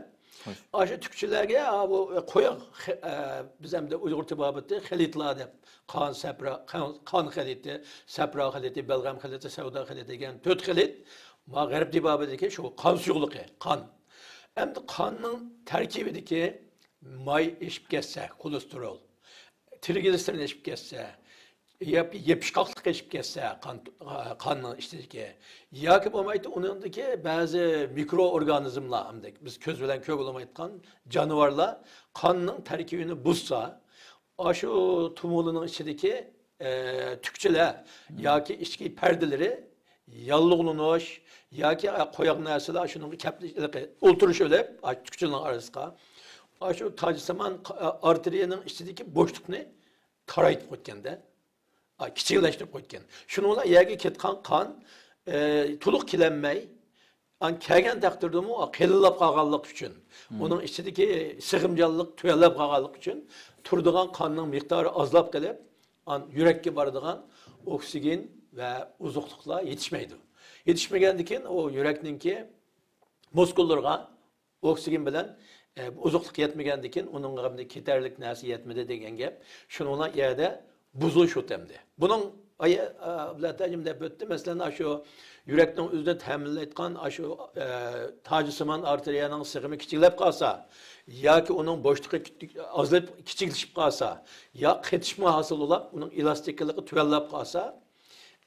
ئاشۇ تۈكچىلەرگە، ئا، بۇ قويۇق خە-، ئە، بىز ئەمدى ئۇيغۇر تېبابىتى خىلىتلار دەپ، قان، سەپرا، قان، قان خىلىتى، سەپرا خىلىتى، بەلغەم خىلىتى، سەۋدا خىلىتى دېگەن تۆت خىلىت. ما غەرب تېبابىتىدىكى شۇ قان سۇيۇقلۇقى، قان. ئەمدى قاننىڭ تەركىبىدىكى ماي ئېشىپ كەتسە، خولېستېرول، ترىگلىسېرىد ئېشىپ كەتسە، ياكى يېپىشقاقلىق ئېشىپ كەتسە، قان، قاننىڭ ئىچىدىكى، ياكى بولمايتتى ئۇنىڭدىكى بەزى مىكرو ئورگانىزملار، ئەمدى بىز كۆز بىلەن كۆرگىلى بولمايدىغان جانىۋارلار قاننىڭ تەركىبىنى بۇزسا، ئاشۇ تومۇرلىرىنىڭ ئىچىدىكى، ئە، تۈكچىلەر ياكى ئىچكى پەردىلىرى ياللۇغلىنىش ياكى، ئە، قويۇق نەرسىلەر شۇنىڭغا كەپ-، ئولتۇرۇش ئېلىپ، ئاشۇ تۈكچىلەرنىڭ ئارىسىغا، ئاشۇ تاجسىمان، ئە، ئارتېرىيەنىڭ ئىچىدىكى بوشلۇقنى تارايتىپ قويغان-دە. ئا، كىچىكلەشتۈرۈپ قويغان. شۇنىڭ بىلەن يەرگە كەتكەن قان، ئە، تولۇق كېلەلمەي، ئان كەلگەن تەقدىردىمۇ قېلىنلاپ قالغانلىقى ئۈچۈن، ئۇنىڭ ئىچىدىكى سىغىمچانلىق تۆۋەنلەپ قالغانلىقى ئۈچۈن تۇرىدىغان قاننىڭ مىقدارى ئازلاپ قېلىپ، ئان يۈرەككە بارىدىغان ئوكسىگېن ۋە ئوزۇقلۇقلار يېتىشمەيدۇ. يېتىشمىگەندىن كېيىن ئۇ يۈرەكنىڭكى مۇسكۇللىرىغا ئوكسىگېن بىلەن، ئە، ئوزۇقلۇق يەتمىگەندىن كېيىن ئۇنىڭغا ئەمدى كېتەرلىك نەرسە يەتمىدى دېگەن گەپ. شۇنىڭ بىلەن يەردە بۇزۇلۇش ئۆتەمدى. بۇنىڭ ئايە، ئە، بىلەن تەرجىمە دەپ ئۆتتى. مەسىلەن، ئاشۇ يۈرەكنىڭ ئۆزىنى تەمىنلەيدىغان ئاشۇ، ئە، تاجسىمان ئارتېرىيەنىڭ سىغىمى كىچىكلەپ قالسا ياكى ئۇنىڭ بوشلۇقى كىچ-، ئازلاپ كىچىكلىشىپ قالسا يا قېتىشما ھاسىل بولۇپ، ئۇنىڭ ئېلاستىكلىقى تۆۋەنلەپ قالسا،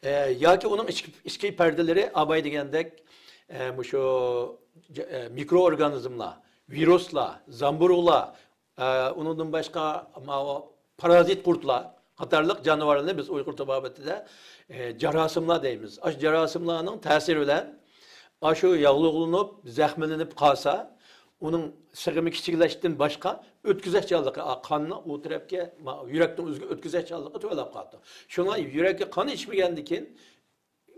ئە، ياكى ئۇنىڭ ئىچكى، ئىچكى پەردىلىرى ئاباي دېگەندەك، ئە، مۇشۇ ج-، ئە، مىكرو ئورگانىزملار، ۋىرۇسلار، زامبۇرۇغلار، ئە، ئۇنىڭدىن باشقا ماۋۇ پارازىت قۇرتلار قاتارلىق جانىۋارلارنى بىز ئۇيغۇر تېبابىتىدە، ئە، جاراسىملار دەيمىز. ئاشۇ جاراسىملارنىڭ تەسىرى بىلەن ئاشۇ ياغلىقلىنىپ، زەخىملىنىپ قالسا، ئۇنىڭ سىغىمى كىچىكلەشتىن باشقا ئۆتكۈزەكچانلىقى، ئا، قاننى ئۇ تەرەپكە، ما-، يۈرەكنىڭ ئۆزىگە ئۆتكۈزەكچانلىقى تۆۋەنلەپ قالىدۇ. شۇڭا يۈرەككە قان يېتىشمىگەندىن كېيىن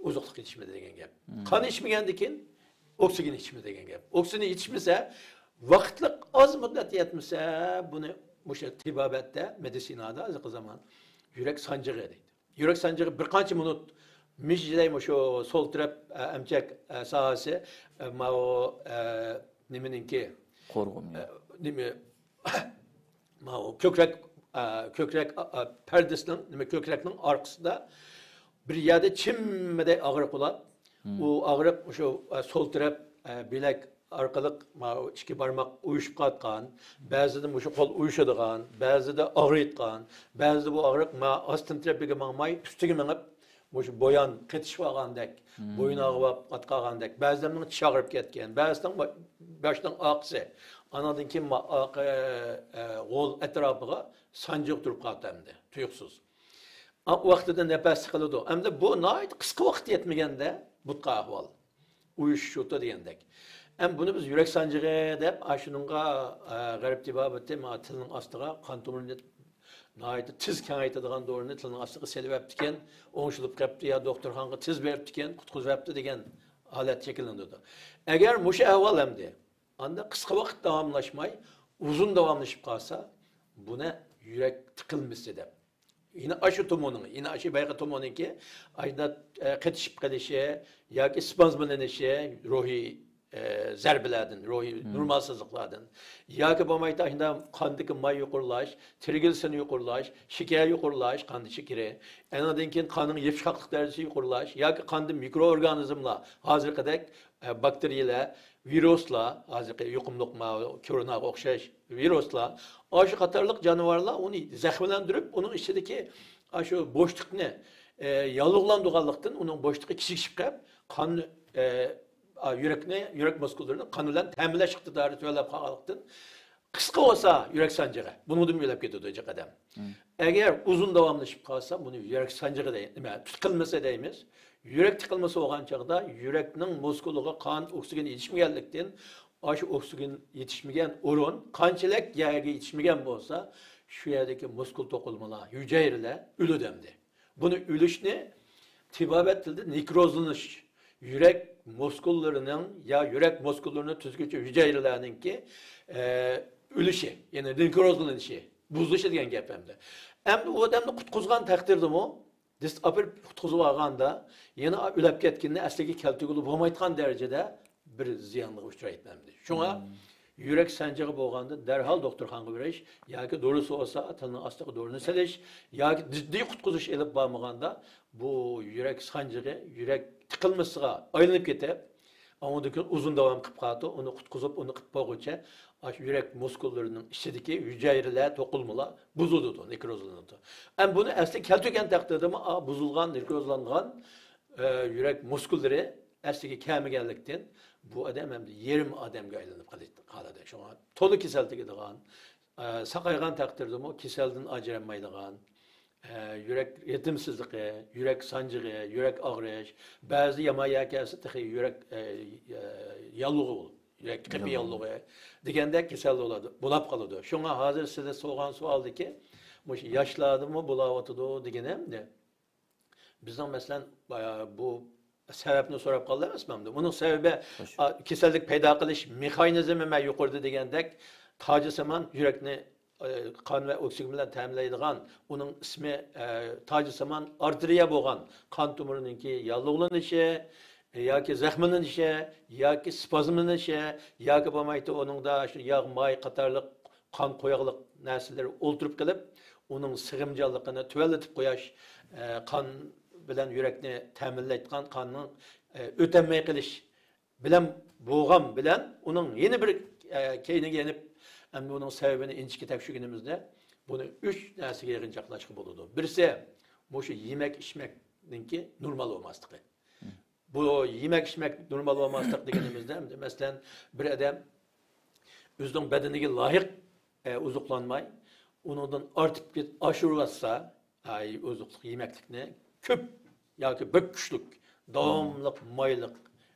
ئوزۇقلۇق يېتىشمىدى دېگەن گەپ. قان يېتىشمىگەندىن كېيىن ئوكسىگېن يېتىشمىدى دېگەن گەپ. ئوكسىگېن يېتىشمىسە، ۋاقىتلىق ئاز مۇددەت يەتمىسە، بۇنى مۇشۇ تېبابەتتە، مېدىتسىنادا ھازىرقى زامان يۈرەك سانجىقى دەيدۇ. يۈرەك سانجىقى بىر قانچە مىنۇت مىجىدەي مۇشۇ سول تەرەپ، ئە، ئەمچەك، ئە، ساھەسى، ئە، ماۋۇ، ئە، نېمىنىڭكى؟ قورغىنى. ئە، نېمە؟ ماۋۇ كۆكرەك، ئە، كۆكرەك، ئە، ئە، پەردىسىنىڭ، نېمە، كۆكرەكنىڭ ئارقىسىدا بىر يەردە چىممىدەي ئاغرىق بولۇپ، ئۇ ئاغرىق مۇشۇ، ئە، سول تەرەپ، ئە، بىلەك ئارقىلىق ماۋۇ ئىككى بارماق ئۇيۇشۇپ قالغان، بەزىدە مۇشۇ قول ئۇيۇشىدىغان، بەزىدە ئاغرىيدىغان، بەزىدە بۇ ئاغرىق ما-، ئاستىن تەرىپىگە ماڭماي، ئۈستىگە مېڭىپ، مۇشۇ بويۇن قېتىشىپ قالغاندەك، بويۇن ئاغرىپ قالغاندەك، بەزىلەرنىڭ چىشى ئاغرىپ كەتكەن، بەزىلەرنىڭ با-، باشنىڭ ئارقىسى، ئانىڭدىن كېيىن ما-، ئارقا، ئە، غول ئەتراپىغا سانجىق تۇرۇپ قالىدۇ ئەمدى، تۇيۇقسىز. ئا، ئۇ ۋاقتىدا نەپەس سىقىلىدۇ. ئەمدى بۇ ناھايىتى قىسقا ۋاقىت يەتمىگەندە بۇتقا ئەھۋال. ئۇيۇشۇش ئوتى دېگەندەك. ئەمدى بۇنى بىز يۈرەك سانجىقى دەپ، ئاشۇنىڭغا، ئە، غەرب تېبابىتى ما-، تىلنىڭ ئاستىغا قان تومۇرىنى ناھايىتى تېز كېڭەيتىدىغان دورىنى تىلنىڭ ئاستىغا سېلىۋەپتىكەن، ئوڭشىلىپ قېپتۇ يا دوختۇرخانىغا تېز بېرىپتىكەن، قۇتقۇزۇۋەپتۇ دېگەن ھالەت شەكىللىنىدۇ. ئەگەر مۇشۇ ئەھۋال ئەمدى ئاندىن قىسقا ۋاقىت داۋاملاشماي، ئۇزۇن داۋاملىشىپ قالسا، بۇنى يۈرەك تىقىلمىسى دەپ. يەنە ئاشۇ تومۇرنىڭ، يەنە ئاشۇ بايىقى تومۇرنىڭكى ئاشۇنداق، ئە، قېتىشىپ قېلىشى ياكى سپازملىنىشى روھىي، ئە، زەربىلەردىن، روھىي نورمالسىزلىقلاردىن ياكى بولمايتتى ئاشۇنداق قاندىكى ماي يۇقىرىلاش، تىرىگلىسېرىد يۇقىرىلاش، شېكەر يۇقىرىلاش، قاندا شېكىرى، ئانىڭدىن كېيىن قاننىڭ يېپىشقاقلىق دەرىجىسى يۇقىرىلاش ياكى قاندا مىكرو ئورگانىزملار، ھازىرقىدەك ئە، باكتېرىيەلەر، ۋىرۇسلار، ھازىرقى يۇقۇملۇق ماۋۇ كوروناغا ئوخشاش ۋىرۇسلار، ئاشۇ قاتارلىق جانىۋارلار ئۇنى زەخىملەندۈرۈپ، ئۇنىڭ ئىچىدىكى ئاشۇ بوشلۇقنى، ئە، ياللۇغلاندۇرغانلىقتىن، ئۇنىڭ بوشلۇقى كىچىكىشىپ قېلىپ، قان، ئە، ئا، يۈرەكنى، يۈرەك مۇسكۇللىرىنى قان بىلەن تەمىنلەش ئىقتىدارى تۆۋەنلەپ قالغانلىقتىن، قىسقا بولسا يۈرەك سانجىقى، بۇنىڭدىنمۇ ئۆلۈپ كېتىدۇ جىق ئادەم. ئەگەر ئۇزۇن داۋاملىشىپ قالسا، بۇنى يۈرەك سانجىقى دەي-، نېمە، تىقىلمىسى دەيمىز. يۈرەك تىقىلمىسى بولغان چاغدا يۈرەكنىڭ مۇسكۇلىغا قان ئوكسىگېن يېتىشمىگەنلىكتىن، ئاشۇ ئوكسىگېن يېتىشمىگەن ئورۇن قانچىلىك يەرگە يېتىشمىگەن بولسا، شۇ يەردىكى مۇسكۇل توقۇلمىلار، ھۈجەيرىلەر ئۆلىدۇ ئەمدى. بۇنى ئۆلۈشنى تېبابەت تىلىدا نېكروزلىنىش، يۈرەك مۇسكۇللىرىنىڭ يا يۈرەك مۇسكۇللىرىنى تۈزگۈچى ھۈجەيرىلەرنىڭكى، ئە، ئۆلۈشى، يەنى نېكروزلىنىشى، بۇزۇلۇشى دېگەن گەپ ئەمدى. ئەمدى ئۇ ئادەمنى قۇتقۇزغان تەقدىردىمۇ، دىست ئاپىرىپ قۇتقۇزۇپ ئالغاندا، يەنە ئۆلۈپ كەتكىنىنى ئەسلىگە كەلتۈرگىلى بولمايدىغان دەرىجىدە بىر زىيانغا ئۇچرايدۇ ئەمدى. شۇڭا يۈرەك سانجىقى بولغاندا دەرھال دوختۇرخانىغا بېرىش ياكى دورىسى بولسا تىلنىڭ ئاستىغا دورىنى سېلىش ياكى جىددىي قۇتقۇزۇش ئېلىپ بارمىغاندا بۇ يۈرەك سانجىقى يۈرەك تىقىلمىسىغا ئايلىنىپ كېتىپ، ئاندىن كېيىن ئۇزۇن داۋام قىلىپ قالىدۇ. ئۇنى قۇتقۇزۇپ، ئۇنى قىلىپ بولغۇچە ئاشۇ يۈرەك مۇسكۇللىرىنىڭ ئىچىدىكى ھۈجەيرىلەر، توقۇلمىلار بۇزۇلىدۇ، نېكروزلىنىدۇ. ئەمما بۇنى ئەسلىگە كەلتۈرگەن تەقدىردىمۇ، ئا، بۇزۇلغان، نېكروزلانغان، ئە، يۈرەك مۇسكۇللىرى ئەسلىگە كەلمىگەنلىكتىن، بۇ ئادەم ئەمدى يېرىم ئادەمگە ئايلىنىپ قالىدۇ. شۇڭا تولا كېسەل تېگىدىغان، ئە، ساقايغان تەقدىردىمۇ كېسەلدىن ئاجرالمايدىغان، ئە، يۈرەك رىتىمسىزلىقى، يۈرەك سانجىقى، يۈرەك ئاغرىش، بەزىدە يامان يەر كەلسە تېخى يۈرەك، ئە، ئە، ياللۇغى بولۇپ، يۈرەك قېپى ياللۇغى دېگەندەك كېسەل بولىدۇ، بولاپ قالىدۇ. شۇڭا ھازىر سىلەر سورىغان سوئالدىكى مۇشۇ ياشلاردىمۇ بولاۋاتىدۇ دېگىنىم، بىزنىڭ مەسىلەن، ئە، بۇ سەۋەبنى سوراپ قالدى ئەمەسمۇ ئەمدى؟ بۇنىڭ سەۋەبى، ئا، كېسەللىك پەيدا قىلىش مېخانىزمى مەن يۇقىرىدا دېگەندەك تاجسىمان يۈرەكنى، ئە، قان ۋە ئوكسىگېن بىلەن تەمىنلەيدىغان، ئۇنىڭ ئىسمى، ئە، تاجسىمان ئارتېرىيە بولغان قان تومۇرىنىڭكى ياللۇغلىنىشى ياكى زەخىملىنىشى ياكى سپازملىنىشى ياكى بولمايتتى ئۇنىڭدا شۇ ياغ، ماي قاتارلىق قان قويۇقلۇق نەرسىلىرى ئولتۇرۇپ قېلىپ، ئۇنىڭ سىغىمچانلىقىنى تۆۋەنلىتىپ قويۇش، ئە، قان بىلەن يۈرەكنى تەمىنلەيدىغان قاننىڭ، ئە، ئۆتەلمەي قېلىش بىلەن بولغان بىلەن ئۇنىڭ يەنە بىر، ئە، كەينىگە يېنىپ، ئەمدى ئۇنىڭ سەۋەبىنى ئىنچىكە تەكشۈرگىنىمىزدە، بۇنى ئۈچ نەرسىگە يىغىنچاقلاشقا بولىدۇ. بىرسى، مۇشۇ يېمەك ئىچمەكنىڭكى نورمال بولماسلىقى. بۇ يېمەك ئىچمەك نورمال بولماسلىق دېگىنىمىزدە، مەسىلەن، بىر ئادەم ئۆزىنىڭ بەدىنىگە لايىق، ئە، ئوزۇقلانماي، ئۇنىڭدىن ئارتىپ كېت-، ئاشۇرۇۋاتسا، ئاي، ئوزۇقلۇق يېمەكلىكنى كۆپ ياكى بەك كۈچلۈك، داۋاملىق مايلىق،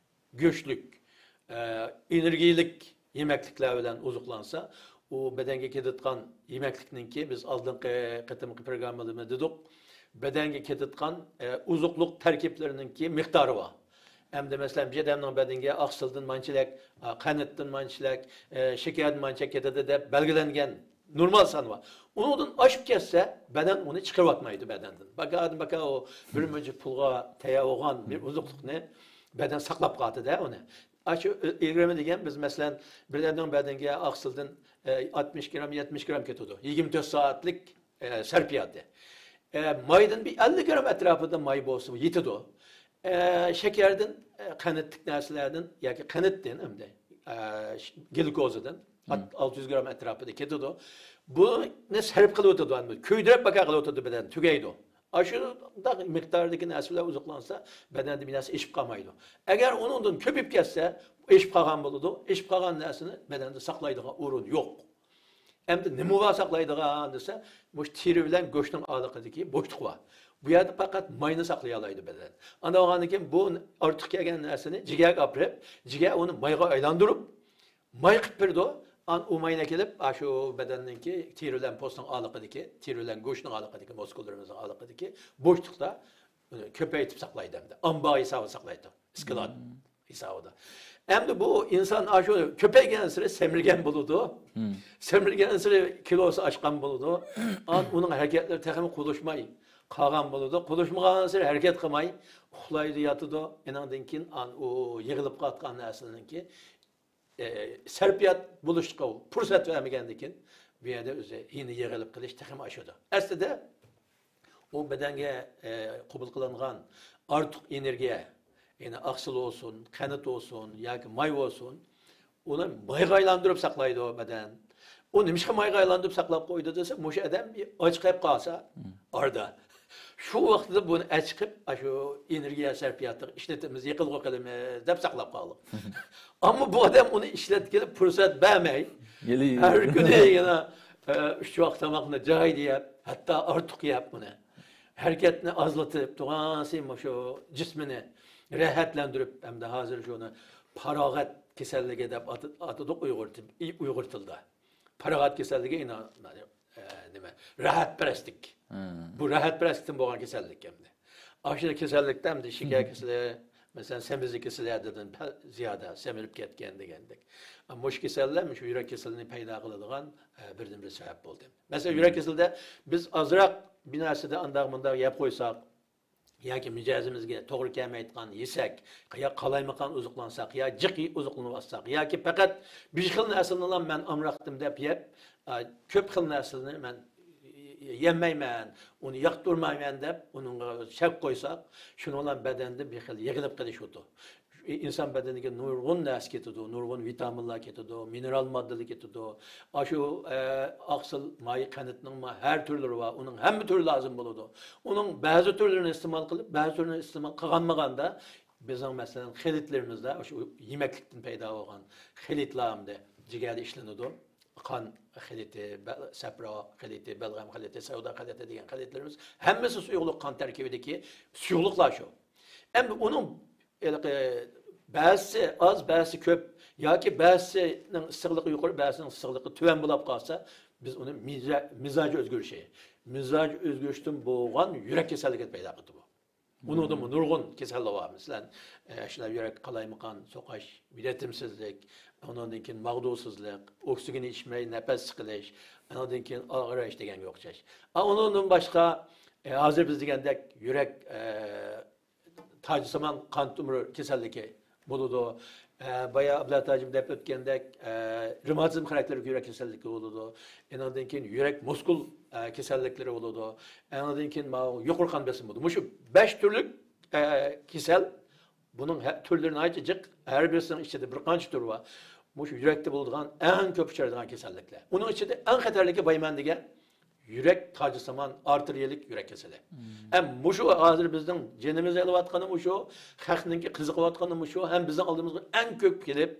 گۆشلۈك، ئە، ئېنېرگىيىلىك يېمەكلىكلەر بىلەن ئوزۇقلانسا، ئۇ بەدەنگە كېتىدىغان يېمەكلىكنىڭكى، بىز ئالدىنقى قېتىمقى پروگراممىمىزدا دېدۇق، بەدەنگە كېتىدىغان، ئە، ئوزۇقلۇق تەركىبلىرىنىڭكى مىقدارى بار. ئەمدى مەسىلەن، بىر ئادەمنىڭ بەدىنىگە ئاقسىلدىن مانچىلىك، ئە، قەنتتىن مانچىلىك، ئە، شېكەردىن مانچە كېتىدۇ دەپ بەلگىلەنگەن نورمال سان بار. ئۇنىڭدىن ئاشىپ كەتسە، بەدەن ئۇنى چىقىرىۋاتمايدۇ بەدەندىن. باكادىن باكا ئۇ بىر مۇنچە پۇلغا تەييار بولغان بىر ئوزۇقلۇقنى بەدەن ساقلاپ قالىدۇ-دە ئۇنى. ئاشۇ ئىگىرمە دېگەن بىز مەسىلەن، بىر ئادەمنىڭ بەدىنىگە ئاقسىلدىن، ئە، ئاتمىش گرام، يەتمىش گرام كېتىدۇ. يىگىرمە تۆت سائەتلىك ئە، سەرپىياتى. ئە، مايدىن بىر ئەللىك گرام ئەتراپىدا ماي بولسا يېتىدۇ. ئە، شېكەردىن، ئە، قەنتلىك نەرسىلەردىن ياكى قەنتتىن ئەمدى، ئە، ش-، گلۇكوزىدىن ئات-، ئالتە يۈز گرام ئەتراپىدا كېتىدۇ. بۇنى سەرپ قىلىۋېتىدۇ، ئەمدى كۆيدۈرۈپ بەكار قىلىۋېتىدۇ بەدەن، تۈگەيدۇ. ئاشۇنداق مىقداردىكى نەرسە بىلەن ئوزۇقلانسا، بەدەندە بىر نەرسە ئېشىپ قالمايدۇ. ئەگەر ئۇنىڭدىن كۆپىيىپ كەتسە، ئېشىپ قالغان بولىدۇ. ئېشىپ قالغان نەرسىنى بەدەندە ساقلايدىغان ئورۇن يوق. ئەمدى نېمە بار ساقلايدىغان دېسە، مۇشۇ تېرە بىلەن گۆشنىڭ ئارىلىقىدىكى بوشلۇق بار. بۇ يەردە پەقەت ماينى ساقلىيالايدۇ بەدەن. ئاندىن بولغاندىن كېيىن بۇ ئارتۇق كەلگەن نەرسىنى جىگەرگە ئاپىرىپ، جىگەر ئۇنى مايغا ئايلاندۇرۇپ، ماي قىلىپ بېرىدۇ. ئان-، ئۇ ماينى كېلىپ، ئاشۇ بەدەننىڭكى تېرە بىلەن پوستنىڭ ئارىلىقىدىكى، تېرە بىلەن گۆشنىڭ ئارىلىقىدىكى، مۇسكۇللىرىمىزنىڭ ئارىلىقىدىكى بوشلۇقتا ئۇنى كۆپەيتىپ ساقلايدۇ ئەمدى. ئامبار ھېسابىدا ساقلايدۇ. ئىسكىلات. ھېسابىدا. ئەمدى بۇ ئىنسان ئاشۇ كۆپەيگەنسېرى سەمرىگەن بولىدۇ. سەمرىگەنسېرى كىلوسى ئاشقان بولىدۇ. ئان-، ئۇنىڭ ھەرىكەتلىرى تېخىمۇ قۇلۇشماي قالغان بولىدۇ. قۇلۇشمىغانسېرى ھەرىكەت قىلماي ئۇخلايدۇ، ياتىدۇ. ئېنىڭدىن كېيىن ئان-، ئۇ يىغىلىپ قاتقان نەرسىنىڭكى، ئە، سەرپىيات بولۇشقا پۇرسەت بەرمىگەندىن كېيىن بۇ يەردە ئۆزى يەنە يىغىلىپ قېلىش تېخىمۇ ئاشىدۇ. ئەسلىدە ئۇ بەدەنگە، ئە، قوبۇل قىلىنغان ئارتۇق ئېنېرگىيە، يەنى ئاقسىل بولسۇن، قەنت بولسۇن ياكى ماي بولسۇن، ئۇنى مايغا ئايلاندۇرۇپ ساقلايدۇ بەدەن. ئۇ نېمىشقا مايغا ئايلاندۇرۇپ ساقلاپ قويىدۇ دېسە، مۇشۇ ئادەم ئاچ قېلىپ قالسا، ئارىدا شۇ ۋاقتىدا بۇنى ئەچىقىپ، ئاشۇ ئېنېرگىيە سەرپىياتىغا ئىشلىتىمىز، يېقىلغۇ قىلىمىز دەپ ساقلاپ قالدۇق. ئەمما بۇ ئادەم ئۇنى ئىشلەتكىلى پۇرسەت بەرمەي، ھەر كۈنى يەنە، ئە، ئۈچ ۋاق تاماقنى جايىدا يەپ، ھەتتا ئارتۇق يەپ بۇنى. ھەرىكەتنى ئازلىتىپ، تۇرغانسېرى مۇشۇ جىسمىنى راھەتلەندۈرۈپ، ھەمدە ھازىر شۇنى پاراغەت كېسەللىكى دەپ ئاتا-، ئاتىدۇق ئۇيغۇر تىل-، ئۇيغۇر تىلىدا. پاراغەت كېسەللىكى ئىنا-، ئە، نېمە؟ راھەتپەرەسلىك. بۇ راھەتپەرەسلىكتىن بولغان كېسەللىك ئەمدى. ئاشۇ كېسەللىكتە ئەمدى شېكەر كېسىلى، مەسىلەن، سەمىزلىك كېسىلى ھەددىدىن پە-، زىيادە سەمرىپ كەتكەن دېگەندەك. مۇشۇ كېسەللەر مۇشۇ يۈرەك كېسىلىنى پەيدا قىلىدىغان، ئە، بىردىنبىر سەۋەب بولدى. مەسىلەن، يۈرەك كېسىلىدە بىز ئازراق بىر نەرسىدە ئانداق مۇنداق يەپ قويساق، ياكى مىجەزىمىزگە توغرا كەلمەيدىغان يېسەك، يا قالايمىقان ئوزۇقلانساق، يا جىق ئوزۇقلىنىۋاتساق، ياكى پەقەت بىر خىل نەرسىنىلا مەن ئامراقتىم دەپ يەپ، ئا، كۆپ خىل نەرسىنى مەن يېمەيمەن، ئۇنى ياقتۇرمايمەن دەپ ئۇنىڭغا شەك قويساق، شۇنىڭ بىلەن بەدەندە بىر خىل يىغىلىپ قېلىش بولىدۇ. ئىنسان بەدىنىگە نۇرغۇن نەرسە كېتىدۇ، نۇرغۇن ۋىتامىنلار كېتىدۇ، مىنېرال ماددىلار كېتىدۇ. ئاشۇ، ئە، ئاقسىل مايى قەنتنىڭمۇ ھەر تۈرلىرى بار، ئۇنىڭ ھەممە تۈرى لازىم بولىدۇ. ئۇنىڭ بەزى تۈرلىرىنى ئىستېمال قىلىپ، بەزى تۈرىنى ئىستېمال قىلغانمىغاندا، بىزنىڭ، مەسىلەن، خىلىتلىرىمىزدا، ئاشۇ يېمەكلىكتىن پەيدا بولغان خىلىتلار ئەمدى جىگەردە ئىشلىنىدۇ. قان خىلىتى، بە-، سەپرا خىلىتى، بەلغەم خىلىتى، سەۋدا خىلىتى دېگەن خىلىتلىرىمىز ھەممىسى سۇيۇقلۇق، قان تەركىبىدىكى سۇيۇقلۇقلار شۇ. ئەمدى ئۇنىڭ ھېلىقى بەزىسى ئاز، بەزىسى كۆپ ياكى بەزىسىنىڭ ئىسسىقلىقى يۇقىرى، بەزىسىنىڭ ئىسسىقلىقى تۆۋەن بولۇپ قالسا، بىز ئۇنى مىزا-، مىزاجى ئۆزگىرىشى، مىزاجى ئۆزگىرىشتىن بولغان يۈرەك كېسەللىكىنى پەيدا قىلىدۇ. ئۇنىڭدىمۇ نۇرغۇن كېسەللەر بار. مەسىلەن، ئە، شۇنداق يۈرەك قالايمىقان سوقۇش، رىتىمسىزلىك، ئۇنىڭدىن كېيىن ماغدۇرسىزلىق، ئوكسىگېن ئىچمەي نەپەس سىقىلىش، ئۇنىڭدىن كېيىن ئاغرىش دېگەنگە ئوخشاش. ئا، ئۇنىڭدىن باشقا، ئە، ھازىر بىز دېگەندەك يۈرەك، ئە، تاجسىمان قان تومۇر كېسەللىكى بولىدۇ. ئە، بايا ئابلەت ھاجىم دەپ ئۆتكەندەك، ئە، رېماتىزم خاراكتېرلىك يۈرەك كېسەللىكى بولىدۇ. ئېنىڭدىن كېيىن يۈرەك مۇسكۇل، ئە، كېسەللىكلىرى بولىدۇ. ئېنىڭدىن كېيىن ماۋۇ يۇقىرى قان بېسىمى بولىدۇ. مۇشۇ بەش تۈرلۈك، ئە، كېسەل، بۇنىڭ ھە-، تۈرلىرى ناھايىتى جىق. ھەر بىرسىنىڭ ئىچىدە بىر قانچە تۈرى بار. مۇشۇ يۈرەكتە بولىدىغان ئەڭ كۆپ ئۇچرايدىغان كېسەللىكلەر. ئۇنىڭ ئىچىدە ئەڭ خەتەرلىكى بايمان دېگەن يۈرەك تاجسىمان ئارتېرىيەلىك يۈرەك كېسىلى. ھەم مۇشۇ ھازىر بىزنىڭ جېنىمىزنى ئېلىۋاتقىنى مۇشۇ، خەقنىڭكى قىزىقىۋاتقىنى مۇشۇ، ھەم بىزنىڭ ئالدىمىزغا ئەڭ كۆپ كېلىپ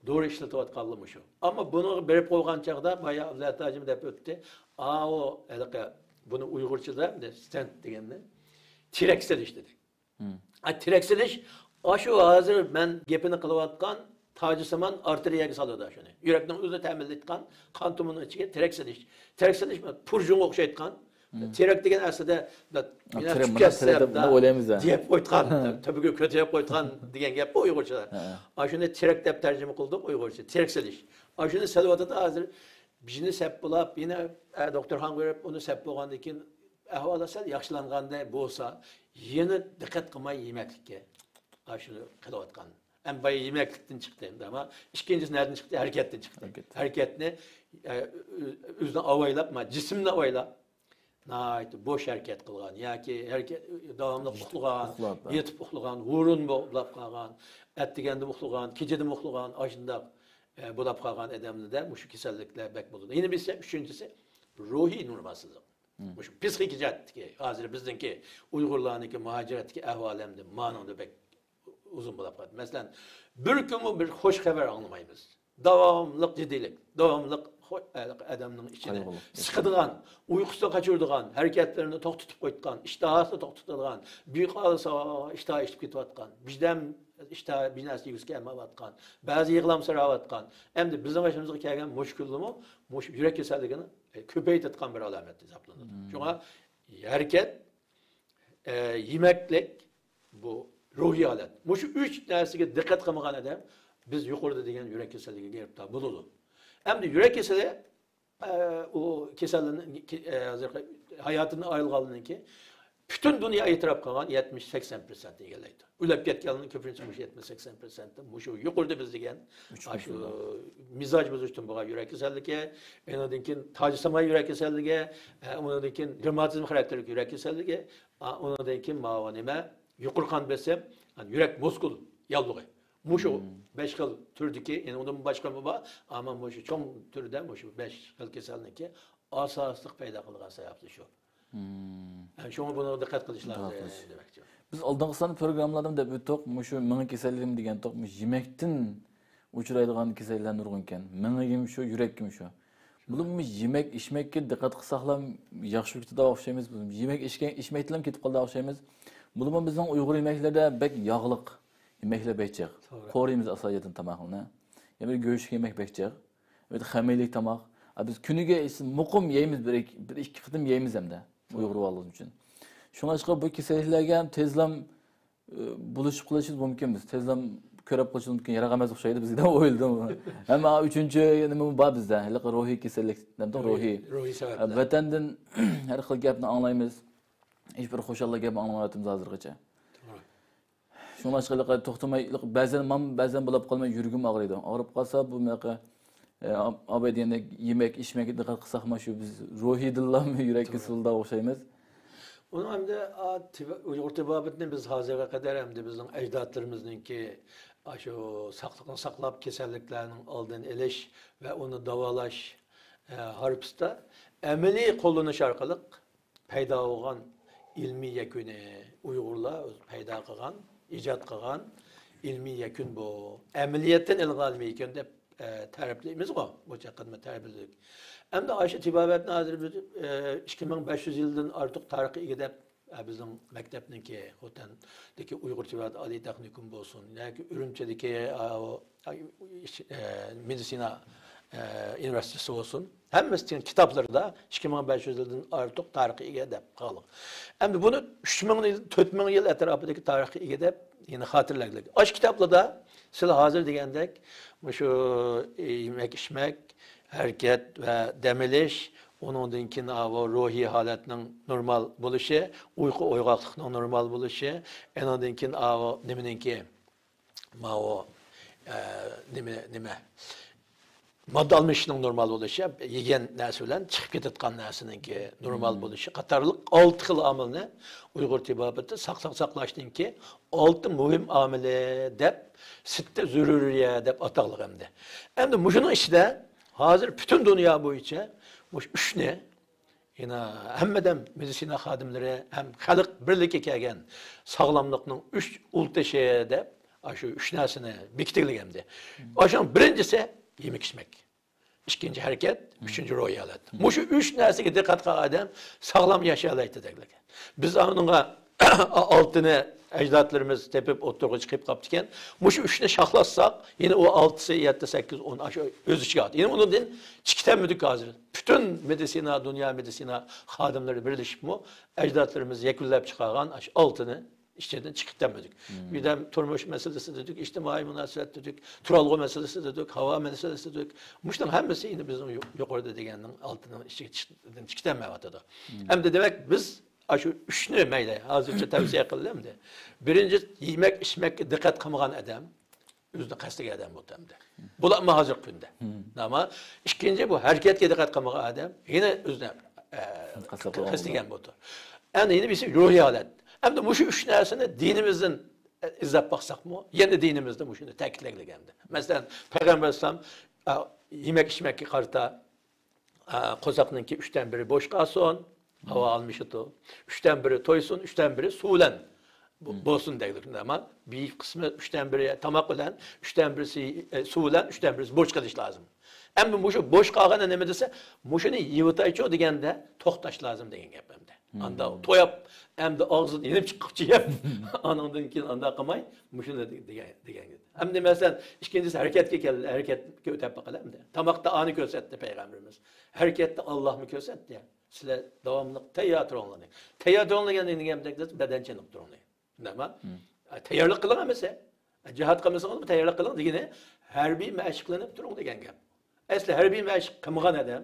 دورا ئىشلىتىۋاتقانلىرى مۇشۇ. ئەمما بۇنىڭغا بېرىپ قالغان چاغدا بايا ئابلەت ھاجىم دەپ ئۆتتى. ئاۋۇ ھېلىقى بۇنى ئۇيغۇرچىدا ئەمدى ستېنت دېگەننى تىرەك سېلىش دېدى. ئا، تىرەك سېلىش، ئاشۇ ھازىر مەن گېپىنى قىلىۋاتقان تاجسىمان ئارتېرىيەگە سالىدۇ شۇنى. يۈرەكنىڭ ئۆزىنى تەمىنلەيدىغان قان تومۇرىنىڭ ئىچىگە تىرەك سېلىش. تىرەك سېلىش پۇرژۇڭغا ئوخشايدىغان. تىرەك دېگەن ئەسلىدە بىر تىرەك، تۈپ مانا كەتسە تىرەك دەپ دېيىپ قويىدىغان، تۆپىگە كۆتۈرۈپ قويىدىغان دېگەن گەپ ئۇيغۇرچىدا. ئاشۇنى تىرەك دەپ تەرجىمە قىلدۇق ئۇيغۇرچە. تىرەك سېلىش. ئاشۇنى سېلىۋاتىدۇ ھازىر. بىزنى سەپ بولاپ، يەنە، ئە، دوختۇرخانىغا بېرىپ، ئۇنى سەپ بولغاندىن كېيىن ئەھۋالى سەل ياخشىلانغاندەك بولسا، يەنە دىققەت قىلماي يېمەكلىككە، ئاشۇنى قىلىۋاتقان. ئەمما بايا يېمەكلىكتىن چىقتى. ئەمما ئىككىنچىسى نەدىن چىقتى؟ ھەرىكەتتىن چىقتى. ھەرىكەت. ھەرىكەتنى، ئە، ئۆ-، ئۆزىنى ئاۋايلاپ، ما، جىسىمنى ئاۋايلاپ، ناھايىتى بوش ھەرىكەت قىلغان ياكى ھەرىكەت، داۋاملىق ئۇخلىغان، ئۇخلاپ، ھە. يېتىپ ئۇخلىغان، ھۇرۇن بولاپ قالغان، ئەتىگەندىمۇ ئۇخلىغان، كېچىدىمۇ ئۇخلىغان، ئاشۇنداق، ئە، بولاپ قالغان ئادەملەردە مۇشۇ كېسەللىكلەر بەك بولىدۇ. يەنە بىرسى، ئۈچىنچىسى، روھىي نورمالسىزلىق. مۇشۇ پسىخىك جەھەتتىكى، ھازىر بىزنىڭكى ئۇيغۇرلارنىڭكى مۇھاجىرەتتىكى ئەھۋالى ئەمدى مانىڭدا بەك ئۇزۇن بولاپ قالدى. مەسىلەن، بىر كۈنمۇ بىر خوش خەۋەر ئاڭلىمايمىز. داۋاملىق جىددىيلىك، داۋاملىق خو-، ئادەمنىڭ ئىچىنى سىقىدىغان، ئۇيقۇسىنى قاچۇرىدىغان، ھەرىكەتلىرىنى توختىتىپ قويىدىغان، ئىشتىھاسىنى توختىتىدىغان، بىر قالسا ئىشتىها ئېشىپ كېتىۋاتقان، بىردەم ئىشتىھا بىر نەرسە يېگۈسى كەلمەيۋاتقان، بەزى يىغلامسىراۋاتقان. ئەمدى بىزنىڭ بېشىمىزغا كەلگەن مۇشۇ كۈنلىمۇ مۇشۇ يۈرەك كېسەللىكىنى، ئە، كۆپەيتىۋاتقان بىر ئالامەت ھېسابلىنىدۇ. شۇڭا ھەرىكەت، ئە، يېمەكلىك، بۇ روھىي ھالەت. مۇشۇ ئۈچ نەرسىگە دىققەت قىلمىغان ئادەم بىز يۇقىرىدا دېگەن يۈرەك كېسەللىكىگە گىرىپتار بولىدۇ. ئەمدى يۈرەك كېسىلى، ئە، ئۇ كېسەللەرنىڭ كې-، ئە، ھازىرقى ھاياتىدىن ئايرىلغانلىرىنىڭكى پۈتۈن دۇنيا ئېتىراپ قىلغان يەتمىش سەكسەن پىرسەنتنى ئىگىلەيدۇ. ئۆلۈپ كەتكەنلەرنىڭ كۆپىنچىسى مۇشۇ يەتمىش سەكسەن پىرسەنتى مۇشۇ يۇقىرىدا بىز دېگەن ئاشۇ مىزاج بۇزۇشتىن بولغان يۈرەك كېسەللىكى، ئۇنىڭدىن كېيىن تاجسىماي يۈرەك كېسەللىكى، ئە، ئۇنىڭدىن كېيىن رېماتىزم خاراكتېرلىك يۈرەك كېسەللىكى، ئا، ئۇنىڭدىن كېيىن ماۋۇ نېمە، يۇقىرى قان بېسىم، يۈرەك مۇسكۇل ياللۇغى. مۇشۇ بەش خىل تۈردىكى، يەنە ئۇنىڭدىن باشقىمۇ بار، ئەمما مۇشۇ چوڭ تۈردە مۇشۇ بەش خىل كېسەلنىڭكى ئاساسلىق پەيدا قىلىدىغان سەۋەبلىرى شۇ. ئە، شۇڭا بۇنىڭغا دىققەت قىلىش لازىم دېمەكچى. بىز ئالدىنقى سان پروگراممىلاردا دەپ ئۆتتۇق، مۇشۇ مېڭە كېسەللىرىمۇ دېگەنتۇق، مۇشۇ يېمەكتىن ئۇچرايدىغان كېسەللەر نۇرغۇنكەن. مېڭىگىمۇ شۇ، يۈرەككىمۇ شۇ. بولۇپمۇ يېمەك ئىچمەككە دىققەت قىلساقلا ياخشى بولۇپ كېتىدىغان ئوخشايمىز. يېمەك ئىچكەن، ئىچمەكتىنلا كېتىپ قالىدىغان ئوخشايمىز. بولۇپمۇ بىزنىڭ ئۇيغۇر يېمەكلىرىدە بەك ياغلىق يېمەكلەر بەك جىق. توغرا. قورۇيمىز ئاساسىيەتەن تاماقنى. يەنە گۆشلۈك يېمەك بەك جىق. بىر خەمىرلىك تاماق. بىز كۈنىگە بىر مۇقىم يەيمىز، بىر ئىككى، بىر ئىككى قېتىم يەيمىز ئەمدى. توغرا. ئۇيغۇر بولغىنىمىز ئۈچۈن. شۇڭلاشقا بۇ كېسەللىكلەرگە تېزلا ئە، بولۇشۇپ قېلىشىمىز مۇمكىن بىز. تېزلا كۆرۈپ قېلىشىمىز مۇمكىن. ياراق ئەمەس ئوخشايدۇ بىزگە دەپ ئويلىدىم. ئەمما ئۈچىنچى نېمە بار بىزدە؟ ھېلىقى روھىي كېسەللىك، نېمىدۇق؟ روھىي، روھىي سەۋەبلەر. ئە، ۋەتەندىن ھەر خىل گەپنى ئاڭلايمىز. ھېچبىر خۇشاللىق گەپنى ئاڭلىمايۋاتىمىز ھازىرغىچە. توغرا. شۇڭلاشقا ھېلىقى توختىماي، ھېلىقى بەزەن مانا بەزەن بولۇپ قالماي يۈرىكىم ئاغرىيدۇ. ئاغرىپ قالسا بۇ مېقى ئە، ئاب-، ئاباي دېگەندەك يېمەك، ئىچمەككە دىققەت قىلساقمۇ شۇ بىز روھىيدىنلا يۈرەك كېسىلىدىغان ئوخشايمىز. ئۇنىڭ ئەمدى، ئا، تېبا-، ئۇيغۇر تېبابىتىنى بىز ھازىرغا قەدەر ئەمدى بىزنىڭ ئەجدادلىرىمىزنىڭكى ئاشۇ ساقلىقنى ساقلاپ، كېسەللىكلەرنىڭ ئالدىنى ئېلىش ۋە ئۇنى داۋالاش، ئە، ھارپىسىدا ئەمەلىي قوللىنىش ئارقىلىق پەيدا بولغان ئىلمىي يەكۈنى، ئۇيغۇرلار ئۆزى پەيدا قىلغان، ئىجاد قىلغان ئىلمىي يەكۈن بۇ. ئەمەلىيەتتىن ئېلىنغان ئىلمىي يەكۈن دەپ، ئە، تەرىپلەيمىزغۇ، بۇ چاغقا تەرىپلىدۇق. ئەمدى ئاشۇ تېبابەتنى ھازىر بىز، ئە، ئىككى مىڭ بەش يۈز يىلدىن ئارتۇق تارىخقا ئىگە دەپ، ئە، بىزنىڭ مەكتەپنىڭكى، خوتەندىكى ئۇيغۇر تېبابەت ئالىي تېخنىكومى بولسۇن، ياكى ئۈرۈمچىدىكى، ئە، ئۇ، ئە، مېدىتسىنا، ئە، ئۇنىۋېرسىتېتى بولسۇن، ھەممىسىنىڭ كىتابلىرىدا ئىككى مىڭ بەش يۈز يىلدىن ئارتۇق تارىخقا ئىگە دەپ قالغان. ئەمدى بۇنى ئۈچ مىڭ يىل، تۆت مىڭ يىل ئەتراپىدىكى تارىخقا ئىگە دەپ يەنە خاتىرىلەگلىك. ئاشۇ كىتابلاردا سىلەر ھازىر دېگەندەك مۇشۇ يېمەك-ئىچمەك، ھەرىكەت ۋە دەم ئېلىش، ئۇنىڭدىن كېيىن ئاۋۇ روھىي ھالەتنىڭ نورمال بولۇشى، ئۇيقۇ ئويغاقلىقنىڭ نورمال بولۇشى، ئېنىڭدىن كېيىن ئاۋۇ نېمىنىڭكى، ماۋۇ، ئە، نېمە، نېمە، ماددا ئالمىشىشنىڭ نورمال بولۇشى، يېگەن نەرسە بىلەن چىقىپ كېتىدىغان نەرسىنىڭكى نورمال بولۇشى قاتارلىق ئالتە خىل ئامىلنى ئۇيغۇر تېبابىتى ساقلىق ساقلاشنىڭكى ئالتە مۇھىم ئامىلى دەپ، سىتتە زۆرۈرىيە دەپ ئاتاقلىق ئەمدى. ئەمدى مۇشۇنىڭ ئىچىدە ھازىر پۈتۈن دۇنيا بويىچە مۇشۇ ئۈچنى يەنە ھەممىدەم مېدىتسىنا خادىملىرى ھەم خەلق بىرلىككە كەلگەن ساغلاملىقنىڭ ئۈچ ئۇل تېشى دەپ، ئاشۇ ئۈچ نەرسىنى بېكىتىلگەن ئەمدى. ئاشۇنىڭ بىرىنچىسى يېمەك-ئىچمەك. ئىككىنچى ھەرىكەت، ئۈچىنچى روھىي ھالەت. مۇشۇ ئۈچ نەرسىگە دىققەت قىلغان ئادەم ساغلام ياشىيالايدۇ دەيدىكەن. بىز ئۇنىڭغا ئالتىنى ئەجدادلىرىمىز تېپىپ ئوتتۇرىغا چىقىپ قاپتىكەن. مۇشۇ ئۈچنى شاخلاتساق، يەنە ئۇ ئالتىسى، يەتتە، سەككىز، ئون ئاشۇ ئۆز ئىچىگە ئالدى. يەنە ئۇنىڭدىن چىقىتەلمىدۇق ھازىر. پۈتۈن مېدىتسىنا، دۇنيا مېدىتسىنا خادىملىرى بىرلىشىپمۇ ئەجدادلىرىمىز يەكۈنلەپ چىقارغان ئاشۇ ئالتىنى ئىچىدىن چىقىپ دەمىدۇق. بۇ يەردە تۇرمۇش مەسىلىسى دېدۇق، ئىجتىمائىي مۇناسىۋەت دېدۇق، تۇرالغۇ مەسىلىسى دېدۇق، ھاۋا مەسىلىسى دېدۇق. مۇشۇنىڭ ھەممىسى ئەمدى بىزنىڭ يۇ-، يۇقىرىدا دېگەننىڭ ئالتىنىڭ ئىچىگە چىق-، دىن چىقىپ كەلمەيۋاتىدۇ. ئەمدى دېمەك، بىز ئاشۇ ئۈچنى مەيلى، ھازىرچە تەۋسىيە قىلدى ئەمدى. بىرىنچى، يېمەك، ئىچمەككە دىققەت قىلمىغان ئادەم ئۆزىنى قەستلىگەن ئادەم بولدى ئەمدى. بولۇپمۇ ھازىرقى كۈندە. ئەمما ئىككىنچى، بۇ ھەرىكەتكە دىققەت قىلمىغان ئادەم يەنە ئۆزىنى، ئە، قەستلەپ قويغان قەستلىگەن بولدى. ئەمدى يەنە بىرسى روھىي ھالەت. ئەمدى مۇشۇ ئۈچ نەرسىنى دىنىمىزدىن، ئە، ئىزدەپ باقساقمۇ، يەنە دىنىمىزدە مۇشۇنى تەكىتلەيدىكەن ئەمدى. مەسىلەن، پەيغەمبەر ئەلەيھىسسالام، ئە، يېمەك ئىچمەككە قارىتا، ئە، قورساقنىڭكى ئۈچتىن بىرى بوش قالسۇن، ھاۋا ئالمىشىدۇ. ئۈچتىن بىرى تويسۇن، ئۈچتىن بىرى سۇ بىلەن بو-، بولسۇن دەيدۇ. ئەمما بىر قىسمى ئۈچتىن بىرى تاماق بىلەن، ئۈچتىن بىرىسى، ئە، سۇ بىلەن، ئۈچتىن بىرىسى بوش قېلىش لازىم. ئەمدى مۇشۇ بوش قالغىنى نېمە دېسە، مۇشۇنى يېۋىتايچۇ دېگەندە توختاش لازىم دېگەن گەپ ئەمدى. ئاندا توياپ، ئەمدى ئاغزىدىن يېنىپ چىققۇچە يەپ، ئانىڭدىن كېيىن ئاندا قىلماي، مۇشۇنى دېگەن، دېگەن گەپ. ئەمدى مەسىلەن، ئىككىنچىسى ھەرىكەتكە كەل-، ھەرىكەتكە ئۆتەپ باقىلى ئەمدى. تاماقتا ئانى كۆرسەتتى پەيغەمبىرىمىز. ھەرىكەتتە ئاللاھمۇ كۆرسەتتى. سىلەر داۋاملىق تەييار تۇرۇڭلار. تەييار تۇرۇڭلار دېگەن نېمە دېگەن بەدەن چېنىق تۇرۇڭلار. شۇنداقمۇ؟ تەييارلىق قىلىڭ ھەممىسى. جىھاد قىلمىسىڭىزمۇ تەييارلىق قىلىڭ دېگىنى، ھەربىي مەشىق قىلىنىپ تۇرۇڭ دېگەن گەپ. ئەسلى ھەربىي مەشىق قىلمىغان ئادەم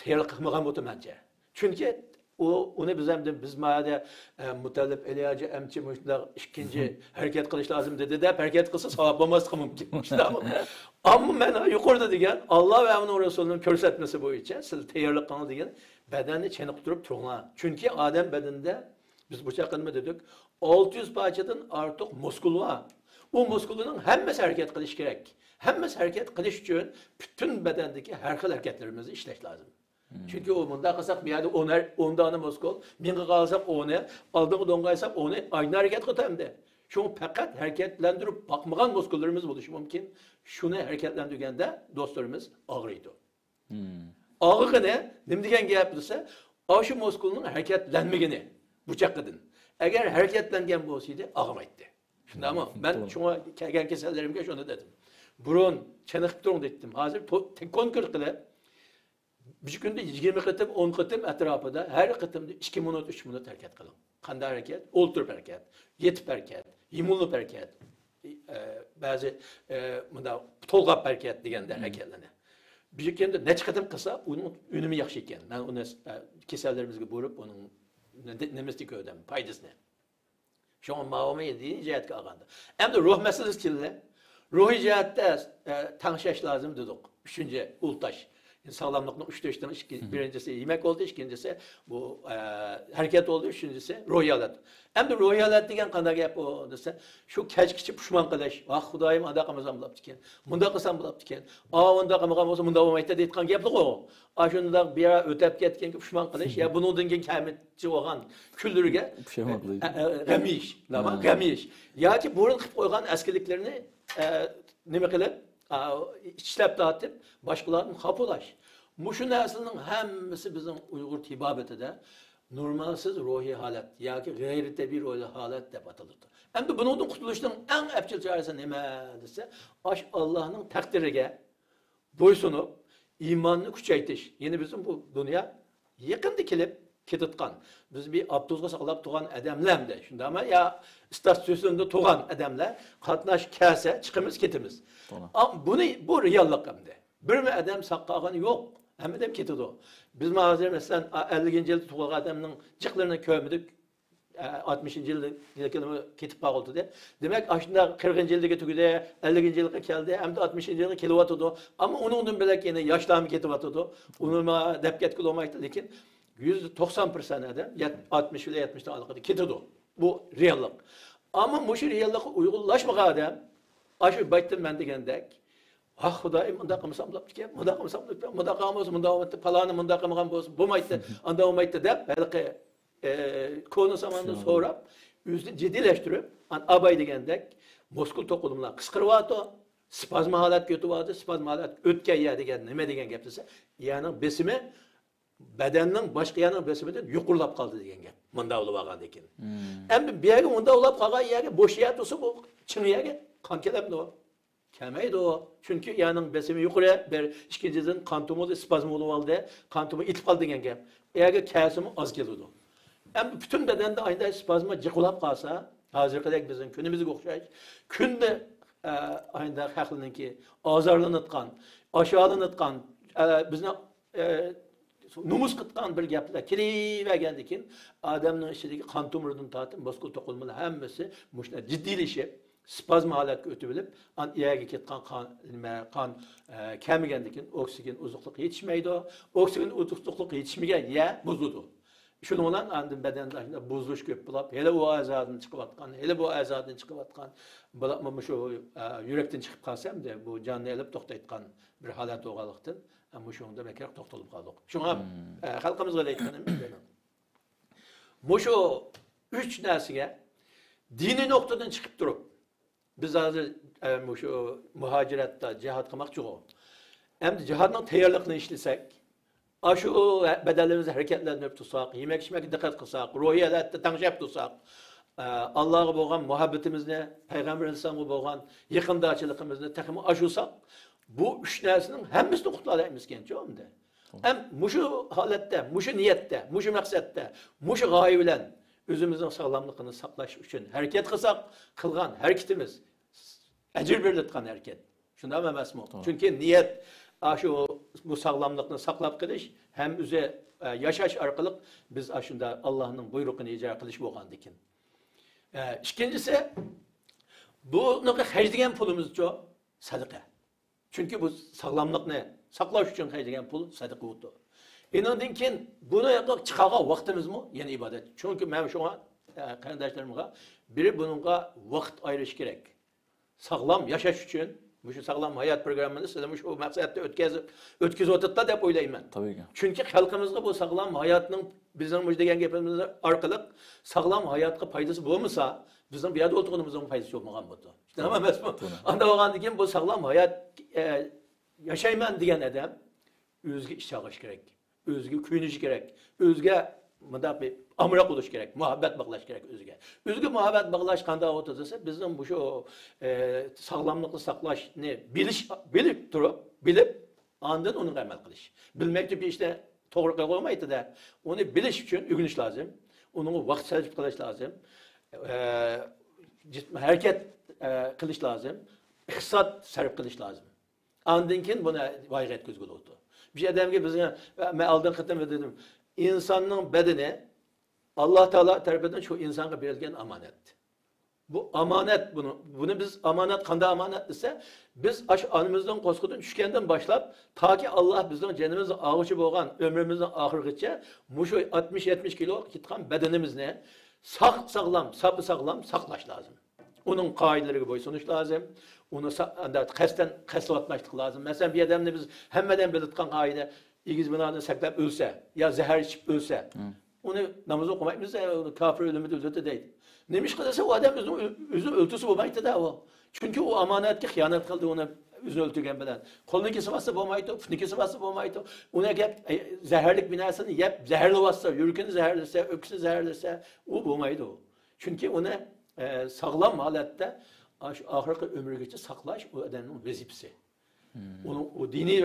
تەييارلىق قىلمىغان بولىدۇ مەنچە. چۈنكى ئۇ، ئۇنى بىز ئەمدى، بىز ما يەردە، ئە، مۇتەللىپ ئەلى ھاجى ئەمچە مۇشۇنداق ئىككىنچى ھەرىكەت قىلىش لازىم دېدى دەپ ھەرىكەت قىلسا ساۋاب بولماسلىقى مۇمكىن. شۇنداقمۇ؟ ئەمما مەن يۇقىرىدا دېگەن، ئاللا ۋە ئۇنىڭ رەسۇلىنىڭ كۆرسەتمىسى بويىچە سىز تەييارلىق قىلىڭ دېگەن، بەدەننى چېنىقتۇرۇپ تۇرۇڭلار. چۈنكى ئادەم بەدىنىدە، بىز بۇ چاغدا نېمە دېدۇق؟ ئالتە يۈز پارچىدىن ئارتۇق مۇسكۇل بار. ئۇ مۇسكۇلنىڭ ھەممىسى ھەرىكەت قىلىشى كېرەك. ھەممىسى ھەرىكەت قىلىش ئۈچۈن پۈتۈن بەدەندىكى ھەر خىل ھەرىكەتلىرىمىزنى ئىشلەش لازىم. چۈنكى ئۇ مۇنداق قىلساق، بۇ يەردە ئون ھەر-، ئون دانە مۇسكۇل، مىڭغا قالساق ئونى، ئالدىنقى دونغا قالساق ئونى ئايدىن ھەرىكەت قىلىدۇ ئەمدى. شۇڭا پەقەت ھەرىكەتلەندۈرۈپ باقمىغان مۇسكۇللىرىمىز بولۇشى مۇمكىن. شۇنى ھەرىكەتلەندۈرگەندە دوستلىرىمىز ئاغرىيدۇ. ئاغرىغىنى نېمە دېگەن گەپ دېسە، ئاشۇ مۇسكۇلنىڭ ھەرىكەتلەنمىگىنى بۇ چاققىدىن. ئەگەر ھەرىكەتلەنگەن بولسىدى، ئاغرىمايتتى. شۇنداقمۇ؟ مەن شۇڭا كەلگەن كېسەللىرىمگە شۇنى دېدىم. بۇرۇن چېنىقىپ تۇرۇڭ دېيتتىم. ھازىر تو-، تەكەننۇل قىلىپ، بىر كۈندە يىگىرمە قېتىم، ئون قېتىم ئەتراپىدا، ھەر قېتىمدا ئىككى مىنۇت، ئۈچ مىنۇت ھەرىكەت قىلىڭ. قانداق ھەرىكەت؟ ئولتۇرۇپ ھەرىكەت، يېتىپ ھەرىكەت، يۇمۇلۇپ ھەرىكەت، ئە، بەزى، ئە، مۇنداق تولغاپ ھەرىكەت دېگەندە ھەرىكەتلەرنى. بىر كۈندە نەچچە قېتىم قىلسا، ئۇنىڭ ئۈنۈمى ياخشى ئىكەن. مەن ئۇنى، ئە، كېسەللىرىمىزگە بۇيرۇپ، ئۇنىڭ نە-، نېمىسىنى كۆردۈم، پايدىسىنى. شۇڭا ماۋۇمۇ دىنىي جەھەتكە ئالغاندا. ئەمدى روھ مەسىلىسى كېلدى. روھىي جەھەتتە، ئە، تەڭشەش لازىم دېدۇق. ئۈچىنچى ئۇل تاش. ساغلاملىقنىڭ ئۈچ تاشتىن ئىككى، بىرىنچىسى يېمەك بولدى، ئىككىنچىسى بۇ، ئە، ھەرىكەت بولدى، ئۈچىنچىسى روھىي ھالەت. ئەمدى روھىي ھالەت دېگەن قانداق گەپ ئۇ دېسە، شۇ كەچكىچە پۇشمان قىلىش، ۋاھ خۇدايىم، ئانداق قىلمىسام بولاپتىكەن، مۇنداق قىلسام بولاپتىكەن، ئاۋۇ ئۇنداق قىلمىغان بولسا مۇنداق بولمايتتى دەيدىغان گەپلىكۇ. ئاشۇنداق بىر ئۆتەپ كەتكەنگە پۇشمان قىلىش، يا بۇنىڭدىن كېيىن كەمچە بولغان كۈنلىرىگە، پۇشايمان قىلىش. ئە، ئە، غەم يېيىش، نېمە؟ غەم يېيىش. ياكى بۇرۇن قىلىپ قويغان ئەسكىلىكلىرىنى، ئە، نېمە قىلىپ، ئا، ئىشلەپ تارتىپ، باشقىلاردىن خاپا بولاش. مۇشۇ نەرسىنىڭ ھەممىسى بىزنىڭ ئۇيغۇر تېبابىتىدە نورمالسىز روھىي ھالەت ياكى غەيرىي تەبىئىي روھىي ھالەت دەپ ئاتىلىدۇ. ئەمدى بۇنىڭدىن قۇتۇلۇشنىڭ ئەڭ ئەپچىل چارىسى نېمە دېسە، ئاشۇ ئاللانىڭ تەقدىرىگە بويسۇنۇپ، ئىماننى كۈچەيتىش. يەنى بىزنىڭ بۇ دۇنيا يېقىندا كېلىپ كېتىدىغان. بىز بىر ئاپتوبۇسقا ساقلاپ تۇرغان ئادەملەرمىدى. شۇنداقمۇ؟ يا ئىستاتسىيوندا تۇرغان ئادەملەر، قاتناش كەلسە چىقىمىز، كېتىمىز. توغرا. ئا، بۇنى، بۇ رېئاللىق ئەمدى. بىرمۇ ئادەم ساق قالغىنى يوق. ھەممە ئادەم كېتىدۇ. بىزمۇ ھازىر، مەسىلەن، ئا، ئەللىكىنچى يىلدا تۇغۇلغان ئادەمنىڭ جىقلىرىنى كۆرمىدۇك. ئە، ئاتمىشىنچى يىلدىكىنىمۇ كېتىپ قالغۇلتىدى. دېمەك، ئاشۇنداق قىرىقىنچى يىلدىكى تۈگىدى، ئەللىكىنچى يىلغا كەلدى، ئەمدى ئاتمىشىنچى يىلغا كېلىۋاتىدۇ. ئەمما ئۇنىڭدىن بۆلەك يەنە ياشلارمۇ كېتىۋاتىدۇ. ئۇنىمۇ دەپ كەتكىلى بولمايتتى، لېكىن يۈزدە توقسان پىرسەنت ئادەم يەت-، ئاتمىش بىلەن يەتمىشتىن ئارىلىقىدا كېتىدۇ. بۇ رېئاللىق. ئەمما مۇشۇ رېئاللىققا ئۇيغۇنلاشمىغان ئادەم، ئاشۇ بايتتىن مەن دېگەندەك، ۋاھ خۇدايىم، مۇنداق قىلمىسام بولاپتىكەن، مۇنداق قىلمىسام بولاپتىكەن، مۇنداق قىلغان بولسا مۇنداق بولمايتتى، پالانى مۇنداق قىلمىغان بولسا بولمايتتى، ئانداق بولمايتتى دەپ، ھېلىقى ئى، كونا زاماندا سوراپ، ئۆزىنى جىددىيلەشتۈرۈپ، ئان-، ئاباي دېگەندەك، مۇسكۇل توقۇلمىلار قىسقىرىۋاتىدۇ، سپازما ھالەتكە ئۆتۈۋاتىدۇ، سپازما ھالەتكە ئۆتكەن يەر دېگەن نېمە دېگەن گەپ دېسە، يەرنىڭ بېسىمى بەدەننىڭ باشقا يەرنىڭ بېسىمىدىن يۇقىرىلاپ قالدى دېگەن گەپ. مۇنداق بولۇۋالغاندىن كېيىن. ئەمدى بۇ يەرگە مۇنداق بولۇپ قالغان يەرگە بوش يەر تۇرسا، بۇ چىڭ يەرگە قان كېلەمدۇ؟ كەلمەيدۇ. چۈنكى يەرنىڭ بېسىمى يۇقىرى، بىر، ئىككىنچىدىن، قان تومۇرى سپازم بولۇۋالدى، قان تومۇرى ئېتىلىپ قالدى دېگەن گەپ. ئەگەر كەلسىمۇ ئاز كېلىدۇ. ئەمدى پۈتۈن بەدەندە ئايدا سپازما جىقىلاپ قالسا، ھازىرقىدەك بىزنىڭ كۈنىمىزگە ئوخشاش، كۈندە، ئە، ئايدا خەقلەرنىڭكى ئازارلىنىدىغان، ئاشارلىنىدىغان، ئە، بىزنى، ئە، نومۇس قىلىدىغان بىر گەپلەر كېلىۋەرگەندىن كېيىن، ئادەمنىڭ ئىچىدىكى قان تومۇرىدىن تارتىپ، مۇسكۇل توقۇلمىلار ھەممىسى مۇشۇنداق جىددىيلىشىپ، سپازم ھالەتكە ئۆتۈۋېلىپ، ئان-، يەرگە كېتىدىغان قان، نېمە، قان، ئە، كەلمىگەندىن كېيىن ئوكسىگېن ئوزۇقلۇق يېتىشمەيدۇ. ئوكسىگېن ئوزۇقلۇق يېتىشمىگەن يەر بۇزۇلىدۇ. شۇنىڭ بىلەن ئاندىن بەدەندە ئاشۇنداق بۇزۇلۇش كۆپ بولۇپ، ھېلى ئۇ ئەزادىن چىقىۋاتقان، ھېلى بۇ ئەزادىن چىقىۋاتقان، بولۇپمۇ مۇشۇ، ئە، يۈرەكتىن چىقىپ قالسا، ئەمدى بۇ جاننى ئېلىپ توختايدىغان بىر ھالەت بولغانلىقتىن، ئە، مۇشۇنىڭدا بەكرەك توختىلىپ قالدۇق. شۇڭا، ئە، خەلقىمىزگە دەيدىغىنىم، مۇشۇ ئۈچ نەرسىگە دىنىي نۇقتىدىن چىقىپ تۇرۇپ، بىز ھازىر، ئە، مۇشۇ مۇھاجىرەتتە جىھاد قىلماقچىغۇ. ئەمدى جىھادنىڭ تەييارلىقىنى ئىشلىسەك، ئاشۇ بەدەنلىرىمىزنى ھەرىكەتلەندۈرۈپ تۇرساق، يېمەك-ئىچمەككە دىققەت قىلساق، روھىي ھالەتتە تەڭشەپ تۇرساق، ئە، ئاللاغا بولغان مۇھەببىتىمىزنى، پەيغەمبەر ئەلەيھىسسالامغا بولغان يېقىندارچىلىقىمىزنى تېخىمۇ ئاشۇرساق، بۇ ئۈچ نەرسىنىڭ ھەممىسىدىن قۇتۇلالايمىزكەنچۇ ئەمدى. ئەم، مۇشۇ ھالەتتە، مۇشۇ نىيەتتە، مۇشۇ مەقسەتتە، مۇشۇ غايە بىلەن ئۆزىمىزنىڭ ساغلاملىقىنى ساقلاش ئۈچۈن ھەرىكەت قىلساق، قىلغان ھەرىكىتىمىز ئەجىر بېرىلىدىغان ھەرىكەت. شۇنداقمۇ ئەمەسمۇ؟ توغرا. چۈنكى نىيەت، ئاشۇ، بۇ ساغلاملىقنى ساقلاپ قېلىش ھەم ئۆزى، ئە، ياشاش ئارقىلىق بىز ئاشۇنداق ئاللاھنىڭ بۇيرۇقىنى ئىجرا قىلىش بولغاندىكىن. ئە، ئىككىنچىسى، بۇنىڭغا خەجلىگەن پۇلىمىزچۇ؟ سەدىقە. چۈنكى بۇ ساغلاملىقنى ساقلاش ئۈچۈن خەجلىگەن پۇل سەدىقە بولىدۇ. ئېنىڭدىن كېيىن بۇنى چىقارغان ۋاقتىمىزمۇ يەنە ئىبادەت. چۈنكى مەن شۇڭا، ئە، قېرىنداشلىرىمغا بىرى بۇنىڭغا ۋاقىت ئايرىش كېرەك. ساغلام ياشاش ئۈچۈن مۇشۇ ساغلام ھايات پروگراممىنى سىلەر مۇشۇ مەقسەتتە ئۆتكەزىپ، ئۆتكۈزۈۋاتىدىلا دەپ ئويلايمەن. تەبىئىي. چۈنكى خەلقىمىزغا بۇ ساغلام ھاياتنىڭ بىزنىڭ مۇشۇ دېگەن گېپىمىز ئارقىلىق ساغلام ھاياتقا پايدىسى بولمىسا، بىزنىڭ بۇ يەردە ئولتۇرغىنىمىزنىڭ پايدىسى بولمىغان بولىدۇ. شۇنداق ئەمەسمۇ؟ توغرا. ئانداق بولغاندىن كېيىن بۇ ساغلام ھايات، ئە، ياشايمەن دېگەن ئادەم ئۆزىگە ئىش چاغلىشى كېرەك، ئۆزىگە كۆيۈنۈشى كېرەك، ئۆزىگە مۇنداق بىر ئامراق بولۇشى كېرەك، مۇھەببەت باغلاش كېرەك ئۆزىگە. ئۆزىگە مۇھەببەت باغلاش قانداق بولىدۇ دېسە، بىزنىڭ مۇشۇ، ئە، ساغلاملىقنى ساقلاشنى بىلىش، بىلىپ تۇرۇپ، بىلىپ، ئاندىن ئۇنىڭغا ئەمەل قىلىش. بىلمەي تۇرۇپ بىر ئىشنى توغرا قىلغىلى بولمايدۇ-دە. ئۇنى بىلىش ئۈچۈن ئۆگىنىش لازىم. ئۇنىڭغا ۋاقىت سەرپ قىلىش لازىم. ئە، جىت-، ھەرىكەت، ئە، قىلىش لازىم. ئىقتىساد سەرپ قىلىش لازىم. ئاندىن كېيىن بۇنى ۋايىغا يەتكۈزگىلى بولىدۇ. بىر ئادەمگە بىزگە، مەن ئالدىنقى قېتىم دېدىم، ئىنساننىڭ بەدىنى ئاللا تائالا تەرىپىدىن شۇ ئىنسانغا بېرىلگەن ئامانەت. بۇ ئامانەت، بۇنى، بۇنى بىز ئامانەت، قانداق ئامانەت دېسە، بىز ئاشۇ ئانىمىزنىڭ قورسىقىدىن چۈشكەندىن باشلاپ، تاكى ئاللا بىزنىڭ جېنىمىزنى ئالغۇچى بولغان ئۆمرىمىزنىڭ ئاخىرىغىچە مۇشۇ ئاتمىش، يەتمىش كىلو كېتىدىغان بەدىنىمىزنى ساق ساغلام، ساپا ساغلام ساقلاش لازىم. ئۇنىڭ قائىدىلىرىگە بويسۇنۇش لازىم. ئۇنى سا-، ئەندى قەستەن قەستلەۋاتماسلىق لازىم. مەسىلەن، بىر ئادەمنى بىز ھەممە ئادەم بىلىدىغان قائىدە، ئېگىز بىنادىن سەكرەپ ئۆلسە يا زەھەر ئىچىپ ئۆلسە، مم. ئۇنى ناماز ئوقۇمايمىز، كاپىر ئۆلۈمىدە ئۆلدۈردى دەيدۇ. نېمىشقا دېسە، ئۇ ئادەم ئۆزىنى، ئۆزىنى ئۆلتۈرسە بولمايتتى-دە ئۇ. چۈنكى ئۇ ئامانەتكە خىيانەت قىلدى، ئۇنى ئۆزىنى ئۆلتۈرگەن بىلەن. قولىنى كېسىۋاتسا بولمايدۇ، پۇتىنى كېسىۋاتسا بولمايدۇ. ئۇنى ئەگەر، ئە، زەھەرلىك بىر نەرسىنى يەپ، زەھەرلىۋاتسا، يۈرىكىنى زەھەرلىسە، ئۆپكىسىنى زەھەرلىسە، ئۇ بولمايدۇ. چۈنكى ئۇنى، ئە، ساغلام ھالەتتە ئاشۇ ئاخىرقى ئۆمرىگىچە ساقلاش ئۇ ئادەمنىڭ ۋەزىپىسى. مم. ئۇنىڭ، ئۇ دىنىي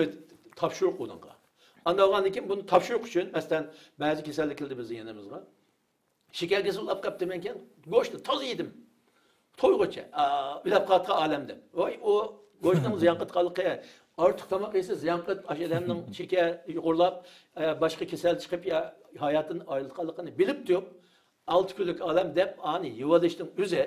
تاپشۇرۇق ئۇنىڭغا. ئانداق بولغاندىن كېيىن بۇنى تاپشۇرۇق ئۈچۈن، مەسىلەن، بەزى كېسەللىك كېلىدۇ بىزنىڭ يېنىمىزغا. شېكەر كېسىلى بولۇپ قاپتىمەن كېيىن، گۆشنى تازا يېدىم. تويغۇچە، ئا، ئۆلۈپ قالىدىغان ئادەم دەپ. ۋاي، ئۇ گۆشنىڭ زىيان قىلىدىغانلىقى، ئارتۇق تاماق يېسە زىيان قىلىدۇ، ئاشۇ ئادەمنىڭ شېكەر يۇقىرىلاپ، ئە، باشقا كېسەل چىقىپ، يا ھاياتىدىن ئايرىلىدىغانلىقىنى بىلىپ تۇرۇپ، ئالتە كۈنلۈك ئادەم دەپ ئانى يېۋېلىشنىڭ ئۆزى،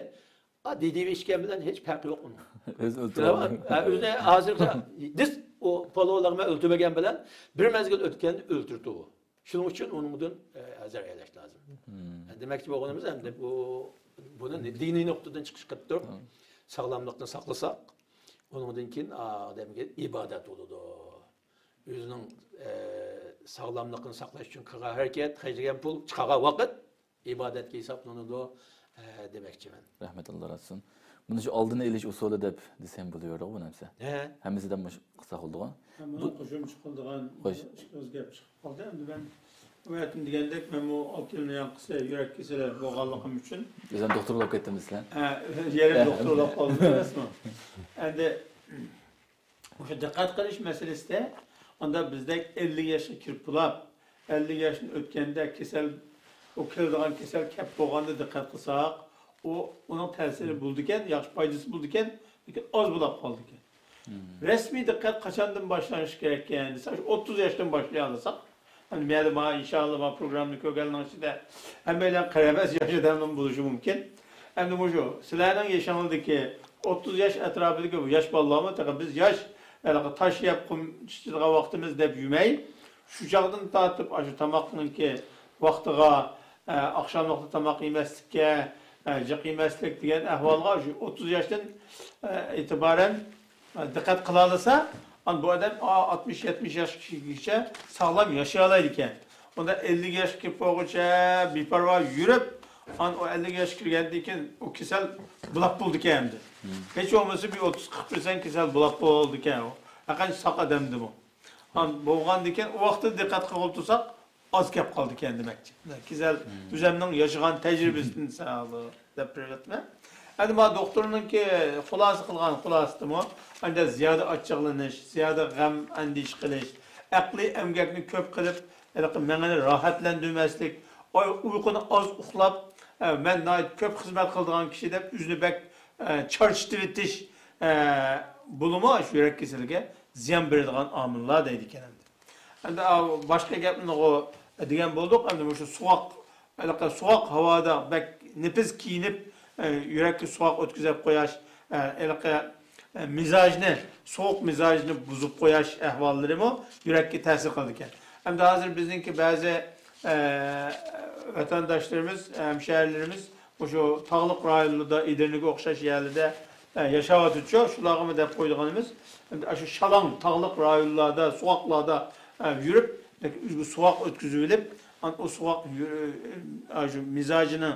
ئا، دىدىۋ ئىچكەن بىلەن ھېچ پەرقى يوق ئۇنىڭ. ئۆزى ئۆلتۈرۈۋالدى. ھە، ئۆزىنى ھازىرغىچە دىس ئۇ پالۋانلارنى مەن ئۆلتۈرمىگەن بىلەن بىر مەزگىل ئۆتكەندە ئۆلتۈردى ئۇ. شۇنىڭ ئۈچۈن ئۇنىڭدىن، ئە، ھەزەر ئەيلەش لازىم. مم. دېمەكچى بولغىنىمىز ئەمدى بۇ، بۇنى دىنىي نۇقتىدىن چىقىش قىلىپ تۇرۇپ، مم. ساغلاملىقنى ساقلىساق، ئۇنىڭدىن كېيىن ئادەمگە ئىبادەت بولىدۇ. ئۆزىنىڭ، ئە، ساغلاملىقىنى ساقلاش ئۈچۈن قىلغان ھەرىكەت، خەجلىگەن پۇل، چىقارغان ۋاقىت ئىبادەتكە ھېسابلىنىدۇ، ئە، دېمەكچىمەن. رەھمەت، ئاللا رازى بولسۇن. بۇنى شۇ ئالدىنى ئېلىش ئۇسۇلى دەپ دېسەم بولۇۋېرىدىغۇ بۇ نەرسە. ھە. ھەممىسىدىن مۇشۇ قىلساق بولىدىغۇ. ھە، بۇ مانا قوشۇمچە قىلىدىغان خوش. ئىككىمىز گەپ چىقىپ قالدى. ئەمدى مەن ئۇ ۋاقىتتا دېگەندەك، مەنمۇ ئالتە يىلدىن يانقىسى يۈرەك كېسىلى بولغانلىقىم ئۈچۈن. ئۆزۈم دوختۇر بولۇپ كەتتىم دېسىلە. ھە، يەنە ھە. دوختۇر بولۇپ قالدىم ئەمەسمۇ؟ ئەمدى مۇشۇ دىققەت قىلىش مەسىلىسىدە، ئاندا بىزدەك ئەللىك ياشقا كىرىپ بولاپ، ئەللىك ياشتىن ئۆتكەندە كېسەل، ئۇ كېلىدىغان كېسەل كەپ بولغاندا دىققەت قىلساق، ئۇ، ئۇنىڭ تەسىرى بولىدىكەن، ياخشى پايدىسى بولىدىكەن، لېكىن ئاز بولاپ قالىدىكەن. مم. رەسمىي دىققەت قاچاندىن باشلىنىشى كېرەككەن دېسە، شۇ ئوتتۇز ياشتىن باشلىيالىساق، ئەمدى مەيلى، مانا، ئىنشاللا، مانا پروگراممىنى كۆرگەننىڭ ئىچىدە ھەممەيلەن قەرەبەس ياش ئادەملەرمۇ بولۇشى مۇمكىن. ئەمدى مۇشۇ سىلەرنىڭ يېشىڭىزدىكى ئوتتۇز ياش ئەتراپىدىكى بۇ ياش بالىلارمۇ تېخى بىز ياش، ھېلىقى تاش يەپ قۇم چىچىدىغان ۋاقتىمىز دەپ يۈرمەي، شۇ چاغدىن تارتىپ ئاشۇ تاماقنىڭكى ۋاقتىغا، ئە، ئاخشاملىقتا تاماق يېمەسلىككە، ئە، جىق يېمەسلىك دېگەن ئەھۋالغا شۇ ئوتتۇز ياشتىن، ئە، ئېتىبارەن دىققەت قىلالىسا، ئان بۇ ئادەم، ئا، ئاتمىش، يەتمىش ياشقىچە ساغلام ياشىيالايدىكەن. ئۇندا ئەللىك ياشقا كىرىپ بولغۇچە بىپەرۋا يۈرۈپ، ئان ئۇ ئەللىك ياشقا كىرگەندىن كېيىن ئۇ كېسەل بولاپ بولىدىكەن ئەمدى. مم. ھېچ بولمىسا بىر ئوتتۇز، قىرىق پىرسەنت كېسەل بولاپ بولىدىكەن ئۇ. ھەرقانچە ساق ئادەمدىمۇ. ئان بولغاندىن كېيىن ئۇ ۋاقىتتا دىققەت قىلغىلى تۇرساق، ئاز كەپ قالىدىكەن دېمەكچى. كېسەل مم. ئۆزەمنىڭ ياشىغان تەجرىبىسىدىن سەۋەبلىك دەپ بېرىۋاتىمەن. ئەمدى مانا دوختۇرنىڭكى خۇلاسە قىلغان خۇلاسىسىمۇ، ئەندى زىيادە ئاچچىقلىنىش، زىيادە غەم ئەندىشە قىلىش، ئەقلىي ئەمگەكنى كۆپ قىلىپ، ھېلىقى مېڭىنى راھەتلەندۈرمەسلىك، ئاي، ئۇيقۇنى ئاز ئۇخلاپ، ئە، مەن ناھايىتى كۆپ خىزمەت قىلىدىغان كىشى دەپ ئۆزىنى بەك، ئە، چارچىتىۋېتىش، ئە، بۇلىمۇ شۇ يۈرەك كېسىلىگە زىيان بېرىدىغان ئامىللار دەيدىكەن ئەمدى. ئەمدى، ئا، باشقا گەپنىغۇ دېگەن بولدۇق. ئەمدى مۇشۇ سوغۇق، ھېلىقى سوغۇق ھاۋادا بەك نېپىز كىيىنىپ، ئە، يۈرەككە سوغۇق ئۆتكۈزۈپ قوياش، ئە، ھېلىقى، ئە، مىزاجنى، سوغۇق مىزاجنى بۇزۇپ قوياش ئەھۋاللىرىمۇ يۈرەككە تەسىر قىلىدىكەن. ئەمدى ھازىر بىزنىڭكى بەزى، ئە، ۋەتەنداشلىرىمىز، ھەمشەھىرلىرىمىز مۇشۇ تاغلىق رايونلىرىدا، ئېدىرنىگە ئوخشاش يەرلەردە، ئە، ياشاۋاتىدۇ. شۇلارغىمۇ دەپ قويىدىغىنىمىز، ئەمدى ئاشۇ شالاڭ تاغلىق رايونلاردا، سوغۇقلاردا، ئە، يۈرۈپ، لېكىن ئۆزىگە سوغۇق ئۆتكۈزۈۋېلىپ، ئان-، ئۇ سوغۇق يۈ-، ئاشۇ مىزاجىنى،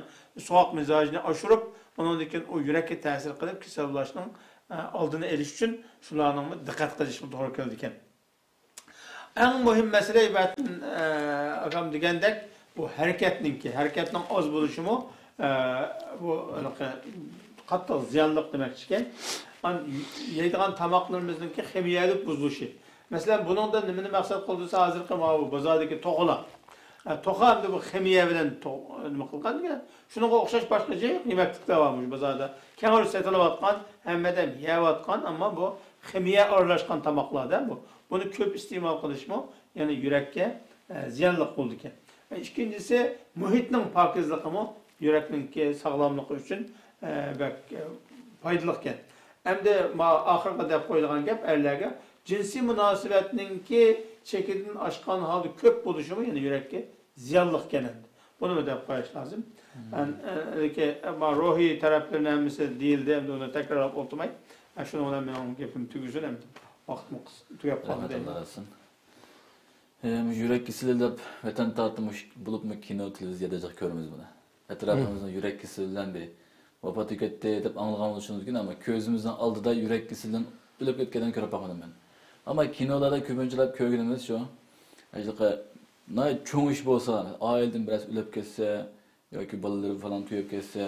سوغۇق مىزاجىنى ئاشۇرۇپ، ئۇنىڭدىن كېيىن ئۇ يۈرەككە تەسىر قىلىپ، كېسەل بولۇشنىڭ، ئە، ئالدىنى ئېلىش ئۈچۈن شۇلارنىڭمۇ دىققەت قىلىشقا توغرا كېلىدىكەن. ئەڭ مۇھىم مەسىلە، ئە، ئاكام دېگەندەك، بۇ ھەرىكەتنىڭكى، ھەرىكەتنىڭ ئاز بولۇشىمۇ، ئە، بۇ ھېلىقى قاتتىق زىيانلىق دېمەكچىكەن. ئان-، يەيدىغان تاماقلىرىمىزنىڭكى خىمىيەلىك بۇزۇلۇشى. مەسىلەن، بۇنىڭدا نېمىنى مەقسەت قىلدى دېسە، ھازىرقى ماۋۇ بازاردىكى توخۇلار. ئە، توخۇ ئەمدى بۇ خىمىيە بىلەن تو-، نېمە قىلغان دېگەن. شۇنىڭغا ئوخشاش باشقا جىق يېمەكلىكلەر بار مۇشۇ بازاردا. كەڭرى سېتىلىۋاتقان، ھەممە ئادەم يەۋاتقان، ئەمما بۇ خىمىيە ئارىلاشقان تاماقلار-دە بۇ. بۇنى كۆپ ئىستېمال قىلىشمۇ يەنە يۈرەككە، ئە، زىيانلىق بولىدىكەن. ئىككىنچىسى، مۇھىتنىڭ پاكىزلىقىمۇ يۈرەكنىڭكى ساغلاملىقى ئۈچۈن، ئە، بەك، ئە، پايدىلىقكەن. ئەمدى ما-، ئاخىرقى دەپ قويىدىغان گەپ ئەرلەرگە، جىنسىي مۇناسىۋەتنىڭكى چېكىدىن ئاشقان ھالدا كۆپ بولۇشىمۇ يەنە يۈرەككە زىيانلىقكەن ئەمدى. بۇنىمۇ دەپ قويۇش لازىم. ئەن-، ئە-، لېكىن، ئەمما روھىي تەرەپلىرىنىڭ ھەممىسى دېيىلدى، ئەمدى ئۇنى تەكرارلاپ ئولتۇرماي. ئە، شۇنىڭ بىلەن مېنىڭ گېپىم تۈگىسۇن ئەمدى. ۋاقتىمۇ قىس-، تۈگەپ قالدى رەھمەت، دەيمەن. ئاللا رازى بولسۇن. ئە، مۇشۇ يۈرەك كېسىلى دەپ ۋەتەن تارتىمۇش بولۇپمۇ كىنو، تېلېۋىزىيەدە جىق كۆرىمىز بۇنى. ئەتراپىمىزنىڭ يۈرەك كېسىلى بىلەن بىر ۋاپات كەتتى دەپ ئاڭلىغان بولۇشىمىز مۇمكىن، ئەمما كۆزىمىزنىڭ ئالدىدا يۈرەك كېسىلىدىن ئۆلۈپ كەتكەننى كۆرۈپ باقمىدىم مەن. ئەمما كىنولاردا كۆپىنچىلەپ كۆرگىنىمىز شۇ، ھېلىقى ناھايىتى چوڭ ئىش بولسا، ئائىلىدىن بىرەرسى ئۆلۈپ كەتسە ياكى بالىلىرى پالان تۈگەپ كەتسە،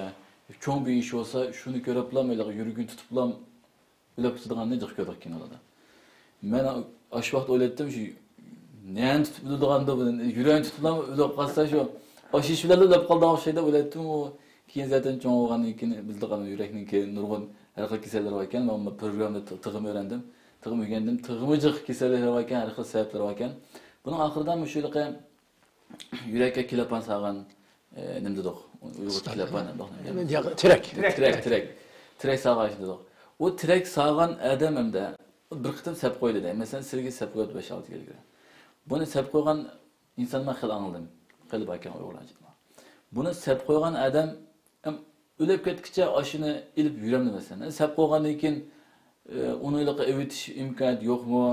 چوڭ بىر ئىش بولسا، شۇنى كۆرۈپلا، ھېلىقى يۈرىكىنى تۇتۇپلا، ئۆلۈپ كېتىدىغاننى جىق كۆردۇق كىنولاردا. مەن ئاشۇ ۋاقىت ئويلايتتىم، شۇ نەنى تۇتۇپ ئۆلىدىغاندۇ، يۈرەكنى تۇتۇپلا ئۆلۈپ قالسا، شۇ ئاشۇ ئىش بىلەنلا ئۆلۈپ قالىدىغان ئوخشايدۇ ئويلايتتىم. ئۇ كېيىن زاتەن چوڭ بولغاندىن كېيىن بىلىدىغان يۈرەكنىڭكى نۇرغۇن ھەر خىل كېسەللىرى بار ئىكەن. مەن بۇ پروگراممىدا تېخىمۇ ئۆگەندىم، تېخىمۇ ئۆگەندىم. تېخىمۇ جىق كېسەللىرى بار ئىكەن، ھەر خىل سەۋەبلىرى بار ئىكەن. بۇنىڭ ئاخىرىدا مۇشۇ يۈرەككە كىلاپان سالغان، ئە، نېمە دېدۇق؟ ئۇيغۇرچە كىلاپان دېدۇق. ياق، تىرەك. تىرەك، تىرەك. تىرەك سالغان ئىش دېدۇق. ئۇ تىرەك سالغان ئادەم ئەمدى بىر قېتىم سەپ قويدى دەي. مەسىلەن، سىلىگە سەپ قويۇپتۇ بەش-ئالتە كىلوگرام. بۇنى سەپ قويغان ئىنسان مەن خېلى ئاڭلىدىم. خېلى بار ئىكەن ئۇيغۇرلارچە. بۇنى سەپ قويغان ئادەم ئەم، ئۆلۈپ كەتكۈچە ئاشۇنى ئېلىپ يۈرەمدۇ مەسىلەن؟ سەپ قويغاندىن كېيىن، ئە، ئۇنى ھېلىقى ئېۋىتىش ئىمكانىيىتى يوقمۇ؟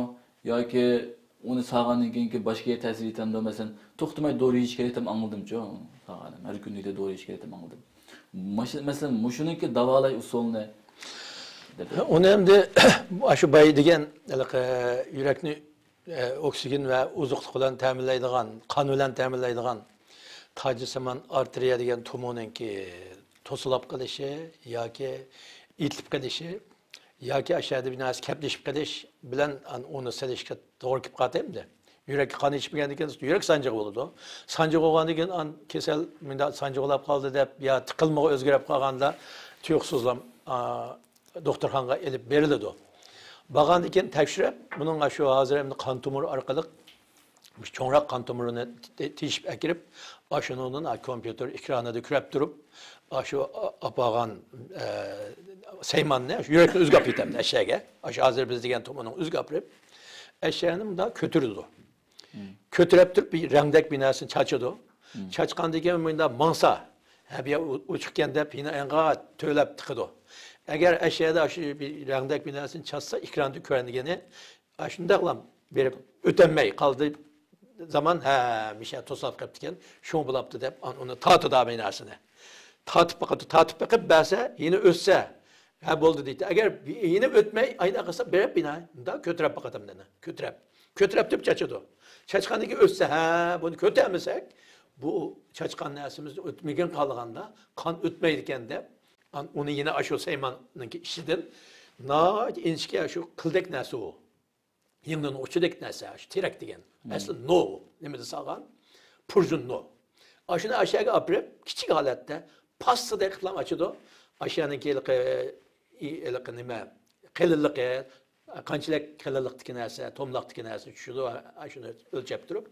ياكى ئۇنى سالغاندىن كېيىنكى باشقا يەر تەسىر يېتەمدۇ؟ مەسىلەن، توختىماي دورا يېيىش كېرەك دەپ ئاڭلىدىمچۇ؟ سالغان ئادەم ھەر كۈنى دورا يېيىش كېرەك دەپ ئاڭلىدىم. ماشۇ، مەسىلەن، مۇشۇنىڭكى داۋالاش ئۇسۇلىنى دەپ. ئۇنى ئەمدى ئاشۇ باي دېگەن ھېلىقى يۈرەكنى ئە، ئوكسىگېن ۋە ئوزۇقلۇق بىلەن تەمىنلەيدىغان، قان بىلەن تەمىنلەيدىغان تاجسىمان ئارتېرىيە دېگەن تومۇرنىڭكى توسۇلۇپ قېلىشى ياكى ئېتىلىپ قېلىشى ياكى ئاشۇ يەردە بىر نەرسە كەپلىشىپ قېلىش بىلەن ئان-، ئۇنى سېلىشقا توغرا كېلىپ قالدى ئەمدى. يۈرەككە قان يېتىشمىگەندىن كېيىن يۈرەك سانجىقى بولىدۇ. سانجىقى بولغاندىن كېيىن ئان-، كېسەل مۇنداق سانجىقىلاپ قالدى دەپ يا تىقىلمىغا ئۆزگىرىپ قالغاندا تۇيۇقسىزلا، ئا، دوختۇرخانىغا ئېلىپ بېرىلىدۇ. بارغاندىن كېيىن تەكشۈرۈپ، بۇنىڭ شۇ ھازىر ئەمدى قان تومۇرى ئارقىلىق مۇشۇ چوڭراق قان تومۇرىنى تې-، تېشىپ ئەكىرىپ، ئاشۇنىڭدىن كومپيۇتېر ئېكرانىدا كۆرۈپ تۇرۇپ، ئاشۇ ئا-، ئاپارغان، ئە، سەيماننى، شۇ يۈرەكنى ئۆزىگە ئاپىرىدۇ ئەشەگە. ئاشۇ ھازىر بىز دېگەن تومۇرنىڭ ئۆزىگە ئاپىرىپ، ئەشەنى مۇنداق كۆتۈرىدۇ. كۆتۈرۈپ تۇرۇپ، بىر رەڭدەك بىر نەرسىنى چاچىدۇ. چاچقاندىن كېيىن مۇنداق ماڭسا، ھە، بۇ يەر ئوچۇقكەن دەپ، يەنە ئەڭغا تۆۋەنلەپ تىقىدۇ. ئەگەر ئەشەدە شۇ بىر رەڭدەك بىر نەرسىنى چاچسا، ئېكراندا كۆرۈنگىنى، ئاشۇنداقلا بېرىپ ئۆتەلمەي قالدى. زامان، ھە، مىشە توسۇلۇپ قېپتىكەن، شۇڭا بولاپتۇ دەپ، ئان-، ئۇنى تارتىدۇ بىر نەرسىنى. تارتىپ باقىدۇ، تارتىپ بېقىپ بەرسە، يەنە ئۆتسە، ھە، بولدى دەيدۇ. ئەگەر يەنە ئۆتمەي، ئاينا قىلسا، بېرىپ بىنا، مۇنداق كۆتۈرۈپ باقىدۇ ئاندىن. كۆتۈرۈپ. كۆتۈرۈپ تۇرۇپ چاچىدۇ. چاچقاندىن كېيىن ئۆتسە، ھە، بۇنى كۆتۈرمىسەك، بۇ چاچقان نەرسىمىز ئۆتمىگەن قالغاندا قان ئۆتمەيدىكەن دەپ، ئان-، ئۇنى يەنە ئاشۇ سەيماننىڭكى ئىچىدىن ناھايىتى ئىنچىكە شۇ قىلدەك نەرسە ئۇ. يىڭنىنىڭ ئۇچىدەك نەرسە، شۇ تىرەك دېگەن. ئەسلى نو، نېمىدە سالغان؟ پۇرژۇن نو. ئاشۇنى ئاشەگە ئاپىرىپ، كىچىك ھالەتتە پاستىدەك قىلىپ ئاچىدۇ. ئاشۇنىڭكى ھېلىقى، ھېلىقى نېمە، قېلىنلىقى، قانچىلىك قېلىنلىقتىكى نەرسە، توملاقتىكى نەرسە چۈشىدۇ، ئاشۇنى ئۆلچەپ تۇرۇپ،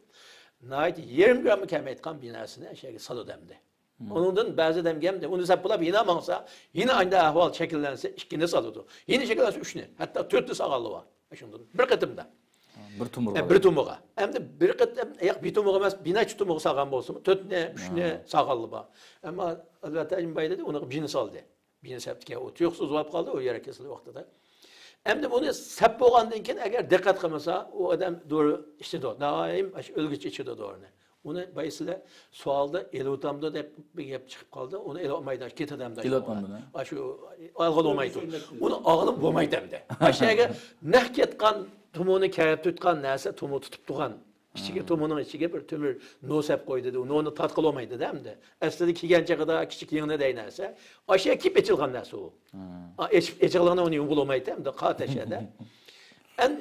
ناھايىتى يېرىم گراممۇ كەلمەيدىغان بىر نەرسىنى ئاشۇ يەرگە سالىدۇ ئەمدى. ئۇنىڭدىن بەزى ئادەمگە ئەمدى ئۇنى سەپ بولاپ يەنە ماڭسا، يەنە ئانداق ئەھۋال شەكىللەنسە، ئىككىنى سالىدۇ. يەنە شەكىللەنسە، ئۈچنى، ھەتتا تۆتنى سالغانلار بار. ئاشۇندىن بىر قېتىمدا. بىر تومۇرغا. ئە، بىر تومۇرغا. ئەمدى بىر قېتىم، ياق، بىر تومۇرغا ئەمەس، بىر نەچچە تومۇرغا سالغان بولسىمۇ، تۆتنى، ئۈچنى سالغانلار بار. ئەمما ئەلۋەتتە، ئىمباي دېدى، ئۇنىڭغا بىرنى سالدى. بىرنى سەپتىكەن، ئۇ تۇيۇقسىز ئۇزىۋاپ قالدى، ئۇ يۈرەك كېسىلى ۋاقتىدا. ئەمدى بۇنى سەپ بولغاندىن كېيىن، ئەگەر دىققەت قىلمىسا، ئۇ ئادەم دورا ئىچىدۇ، دائىم ئاشۇ ئۆلگۈچە ئىچىدۇ دورىنى. ئۇنى بايسىلە سوئالدا ئېلىۋاتامدۇ دەپ بىر گەپ چىقىپ قالدى. ئۇنى ئېلىۋاتمايدۇ، كېتىدۇ ئەمدى. ئېلىۋاتمامدۇ؟ ئاشۇ ئالغىلى بولمايدۇ. ئۇنى ئالغىلى بولمايدۇ ئەمدى. ئاشۇ يەرگە نەق كەتكەن تومۇرنى كەپ تۇتقان نەرسە، تومۇر تۇتۇپ تۇرغان. ئىچىگە، تومۇرنىڭ ئىچىگە بىر تۆمۈر نۇر سەپ قويدى دە، نۇرنى تارتقىلى بولمايدۇ دە ئەمدى. ئەسلىدە كىرگەن چېغىدا كىچىك يىڭنە دەي نەرسە. ئاشۇ يەر كېلىپ ئېچىلغان نەرسە ئۇ. ئا، ئېچىپ، ئېچىلغاندا ئۇنى يۇمغىلى بولمايدۇ ئەمدى، قا تەشەدە. ئەن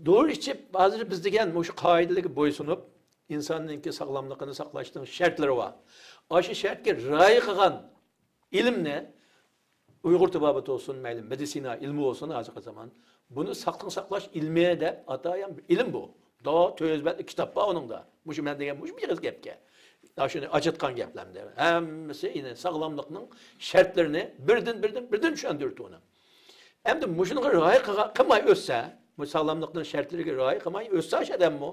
دورا ئىچىپ، ھازىر بىز دېگەن مۇشۇ قائىدىلەرگە بويسۇنۇپ، ئىنساننىڭكى ساغلاملىقىنى ساقلاشنىڭ شەرتلىرى بار. ئاشۇ شەرتكە رىئايە قىلغان ئىلىمنى، ئۇيغۇر تېبابىتى بولسۇن، مەيلى مېدىسىنا ئىلمى بولسۇن، ھازىرقى زامان بۇنى ساقلىق ساقلاش ئىلمى دەپ ئاتايدى. ئىلىم بۇ. داۋا تۆت يۈز بەتلىك كىتاب بار ئۇنىڭدا. مۇشۇ مەن دېگەن مۇشۇ بىر ئېغىز گەپكە. شۇنى ئاچاتقان گەپلەمدە. ھەممىسى يەنە ساغلاملىقنىڭ شەرتلىرىنى بىردىن، بىردىن، بىردىن چۈشەندۈرۈۋېتىدۇ ئۇنى. ئەمدى مۇشۇنىڭغا رىئايە قىلغا-، قىلماي ئۆتسە، بۇ ساغلاملىقنىڭ شەرتلىرىگە رىئايە قىلماي ئۆتسە ئاشۇ ئادەممۇ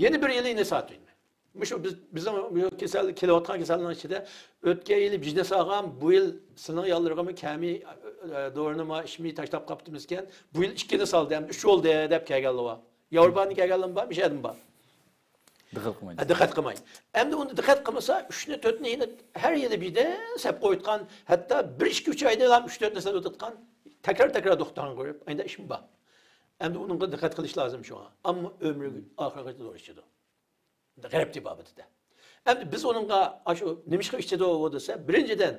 يەنە بىر يىل يەنە ساتىدۇ. مۇشۇ بىز، بىزنىڭ بۇ كېسەل، كېلىۋاتقان كېسەلنىڭ ئىچىدە ئۆتكەن يىلى بىجنە سالغان، بۇ يىل سېنىڭ ياللىرىڭغىمۇ كەلمەي، ئە، دورىنىمۇ ئىچمەي تاشلاپ قاپتىمىزكەن، بۇ يىل ئىككىنى سالدى، ئەمدى ئۈچ بولدى دەپ كەلگەنلەر بار. ياۋروپادىن كەلگەنلەرمۇ بار، مۇشۇ يەردىن بار. دىققەت قىلمايدۇ. ھە، دىققەت قىلماي. ئەمدى ئۇنى دىققەت قىلمىسا، ئۈچنى، تۆتنى يەنە ھەر يىلى بىردەم سەپ قويۇۋاتقان، ھەتتا بىر ئىككى، ئۈچ ئايدا ھەم ئۈچ، تۆتنى سېلىۋاتقان، تەكرار، تەكرار دوختۇرغا كۆرۈپ، ئايدا ئىشمۇ بار. ئەمدى ئۇنىڭغا دىققەت قىلىش لازىم شۇڭا. ئەمما ئۆمرى ئاخىرغىچە دورا ئىچىدۇ. غەرب تېبابىتىدە. ئەمدى بىز ئۇنىڭغا ئاشۇ نېمىشقا ئىچىدۇ ئۇ دېسە، بىرىنچىدىن،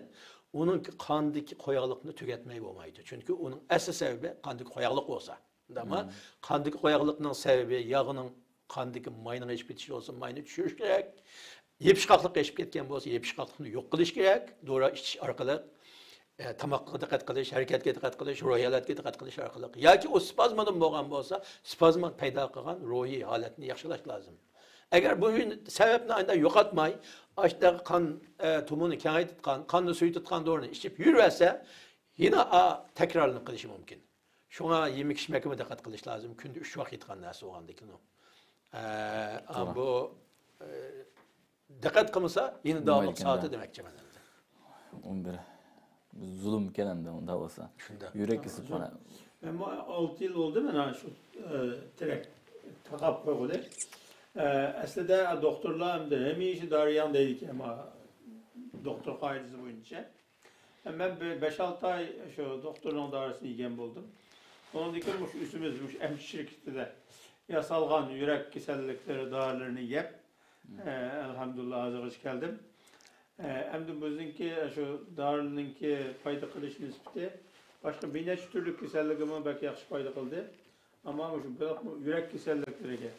ئۇنىڭ قاندىكى قويۇقلۇقنى تۈگەتمەي بولمايدۇ. چۈنكى ئۇنىڭ ئەسلى سەۋەبى قاندىكى قويۇقلۇق بولسا. ئەمما قاندىكى قويۇقلۇقنىڭ سەۋەبى ياغنىڭ قاندىكى ماينىڭ ئېشىپ كېتىشى بولسا، ماينى چۈشۈرۈش كېرەك. يېپىشقاقلىق ئېشىپ كەتكەن بولسا، يېپىشقاقلىقنى يوق قىلىش كېرەك. دورا ئىچىش ئارقىلىق، ئە، تاماققا دىققەت قىلىش، ھەرىكەتكە دىققەت قىلىش، روھىي ھالەتكە دىققەت قىلىش ئارقىلىق. ياكى ئۇ سپازمىدىن بولغان بولسا، سپازما پەيدا قىلغان روھىي ھالەتنى ياخشىلاش لازىم. ئەگەر بۇ سەۋەبنى ئانداق يوقاتماي، ئاشۇنداق قان، ئە، تومۇرنى كېڭەيتىدىغان، قاننى سۈيىتىدىغان دورىنى ئىچىپ يۈرۈۋەرسە، يەنە، ئا، تەكرارلىنىپ قېلىشى مۇمكىن. شۇڭا يېمەك ئىچمەككىمۇ دىققەت قىلىش لازىم. كۈندە ئۈچ ۋاق يەيدىغان نەرسە بولغاندىكىن ئۇ. ئە، ئا، بۇ، ئە، دىققەت قىلمىسا، يەنە داۋاملىق سالىدۇ دېمەكچىمەن ئەمدى. ئون بىر. زۇلۇمكەن ئەمدى ئۇنداق بولسا. شۇنداق. يۈرەك كېسىپ قانا. مەنمۇ ئالتە يىل بولدى مانا شۇ، ئە، تىرەك تاقاپ قويغىلى. ئە، ئەسلىدە دوختۇرلار ئەمدى ھەمىشە دارى يەڭ دەيدىكەن، ما، دوختۇر قائىدىسى بويىچە. مەن بىر بەش-ئالتە ئاي شۇ دوختۇرنىڭ دارىسىنى يېگەن بولدۇم. ئۇنىڭدىن كېيىن مۇشۇ ئۆزىمىز، مۇشۇ ئەمچى شىركىتىدە ياسالغان يۈرەك كېسەللىكلىرى دارىلىرىنى يەپ، ئە، ئەلھەمدۇلىللا ھازىرغىچە كەلدىم. ئە، ئەمدى بىزنىڭكى شۇ دارىنىڭكى پايدا قىلىش نىسبىتى باشقا بىر نەچچە تۈرلۈك كېسەللىكىمۇ بەك ياخشى پايدا قىلدى. ئەمما مۇشۇ بىراق يۈرەك كېسەللىكلىرىگە،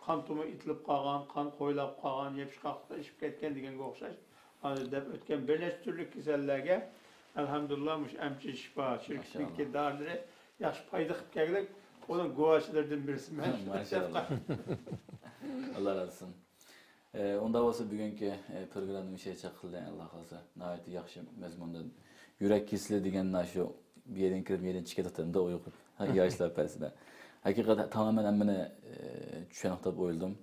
قان تومۇرى ئېتىلىپ قالغان، قان قويلاپ قالغان، يېپىشقاقلىقتا ئېشىپ كەتكەن دېگەنگە ئوخشاش، ھازىر دەپ ئۆتكەن بىر نەچچە تۈرلۈك كېسەللەرگە، ئەلھەمدۇلىللا، مۇشۇ ئەمچى شىپا شىركىتىنىڭكى دارىلىرى ياخشى پايدا قىلىپ كەلگۈدەك، ئۇنىڭ گۇۋاھچىلىرىدىن بىرسىمەن. ماشائاللا. ئاللا رازى بولسۇن. ئە، ئۇنداق بولسا بۈگۈنكى، ئە، پروگراممىنى مۇشۇ يەرگىچە قىلدى، ئاللا خالىسا. ناھايىتى ياخشى مەزمۇندا. يۈرەك كېسىلى دېگەن شۇ بىر يەردىن كىرىپ، بىر يەردىن چىقىپ كېتىۋاتىدۇ ئۇيغۇر ياشلار پەرىسىدە. ھەقىقەتەن تامامەن ھەممىنى، ئە، چۈشەندۇق دەپ ئويلىدىم.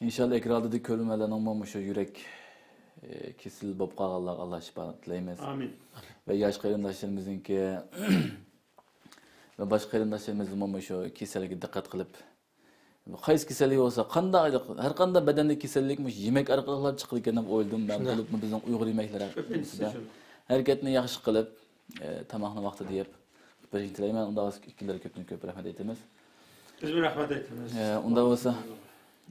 ئىنشاللا ئېكران ئالدىدىكى كۆرۈرمەنلەرنىڭمۇ مۇشۇ يۈرەك، ئە، كېسىلى بولۇپ قالغانلارغا ئاللا شىپا تىلەيمىز. ئامىن. ۋە ياش قېرىنداشلىرىمىزنىڭكى ۋە باشقا قېرىنداشلىرىمىزمۇ مۇشۇ كېسەلگە دىققەت قىلىپ، قايسى كېسەللىك بولسا، قانداق، ھەر قانداق بەدەندىكى كېسەللىك مۇشۇ يېمەك ئارقىلىق چىقىدىكەن دەپ ئويلىدىم مەن. شۇنداق. بولۇپمۇ بىزنىڭ ئۇيغۇر يېمەكلىرى ھەققىدە ھەرىكەتنى ياخشى قىلىپ، ئە، تاماقنى ۋاقتىدا يەپ بېرىشىنى تىلەيمەن. ئۇنداق بولسا ئىككىلىرىگە كۆپتىن كۆپ رەھمەت ئېيتىمىز. بىزمۇ رەھمەت ئېيتىمىز. ئە، ئۇنداق بولسا،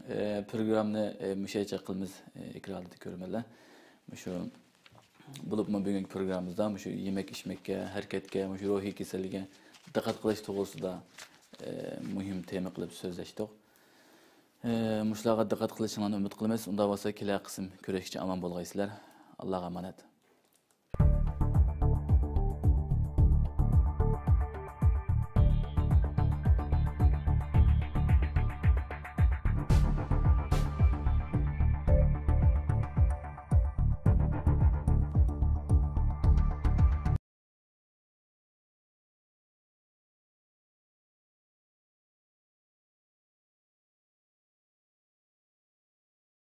ئە، پروگراممىنى، ئە، مۇشۇ يەرگىچە قىلىمىز، ئە، ئېكران ئالدىدىكى كۆرۈرمەنلەر. مۇشۇ بولۇپمۇ بۈگۈنكى پروگراممىمىزدا مۇشۇ يېمەك-ئىچمەككە، ھەرىكەتكە، مۇشۇ روھىي كېسەللىككە دىققەت قىلىش توغرىسىدا، ئە، مۇھىم تېما قىلىپ سۆزلەشتۇق. ئە، مۇشۇلارغا دىققەت قىلىشىڭلارنى ئۈمىد قىلىمىز. ئۇنداق بولسا كېلەر قىسىم كۆرۈشكىچە ئامان بولغايسىلەر. ئاللاغا ئامانەت.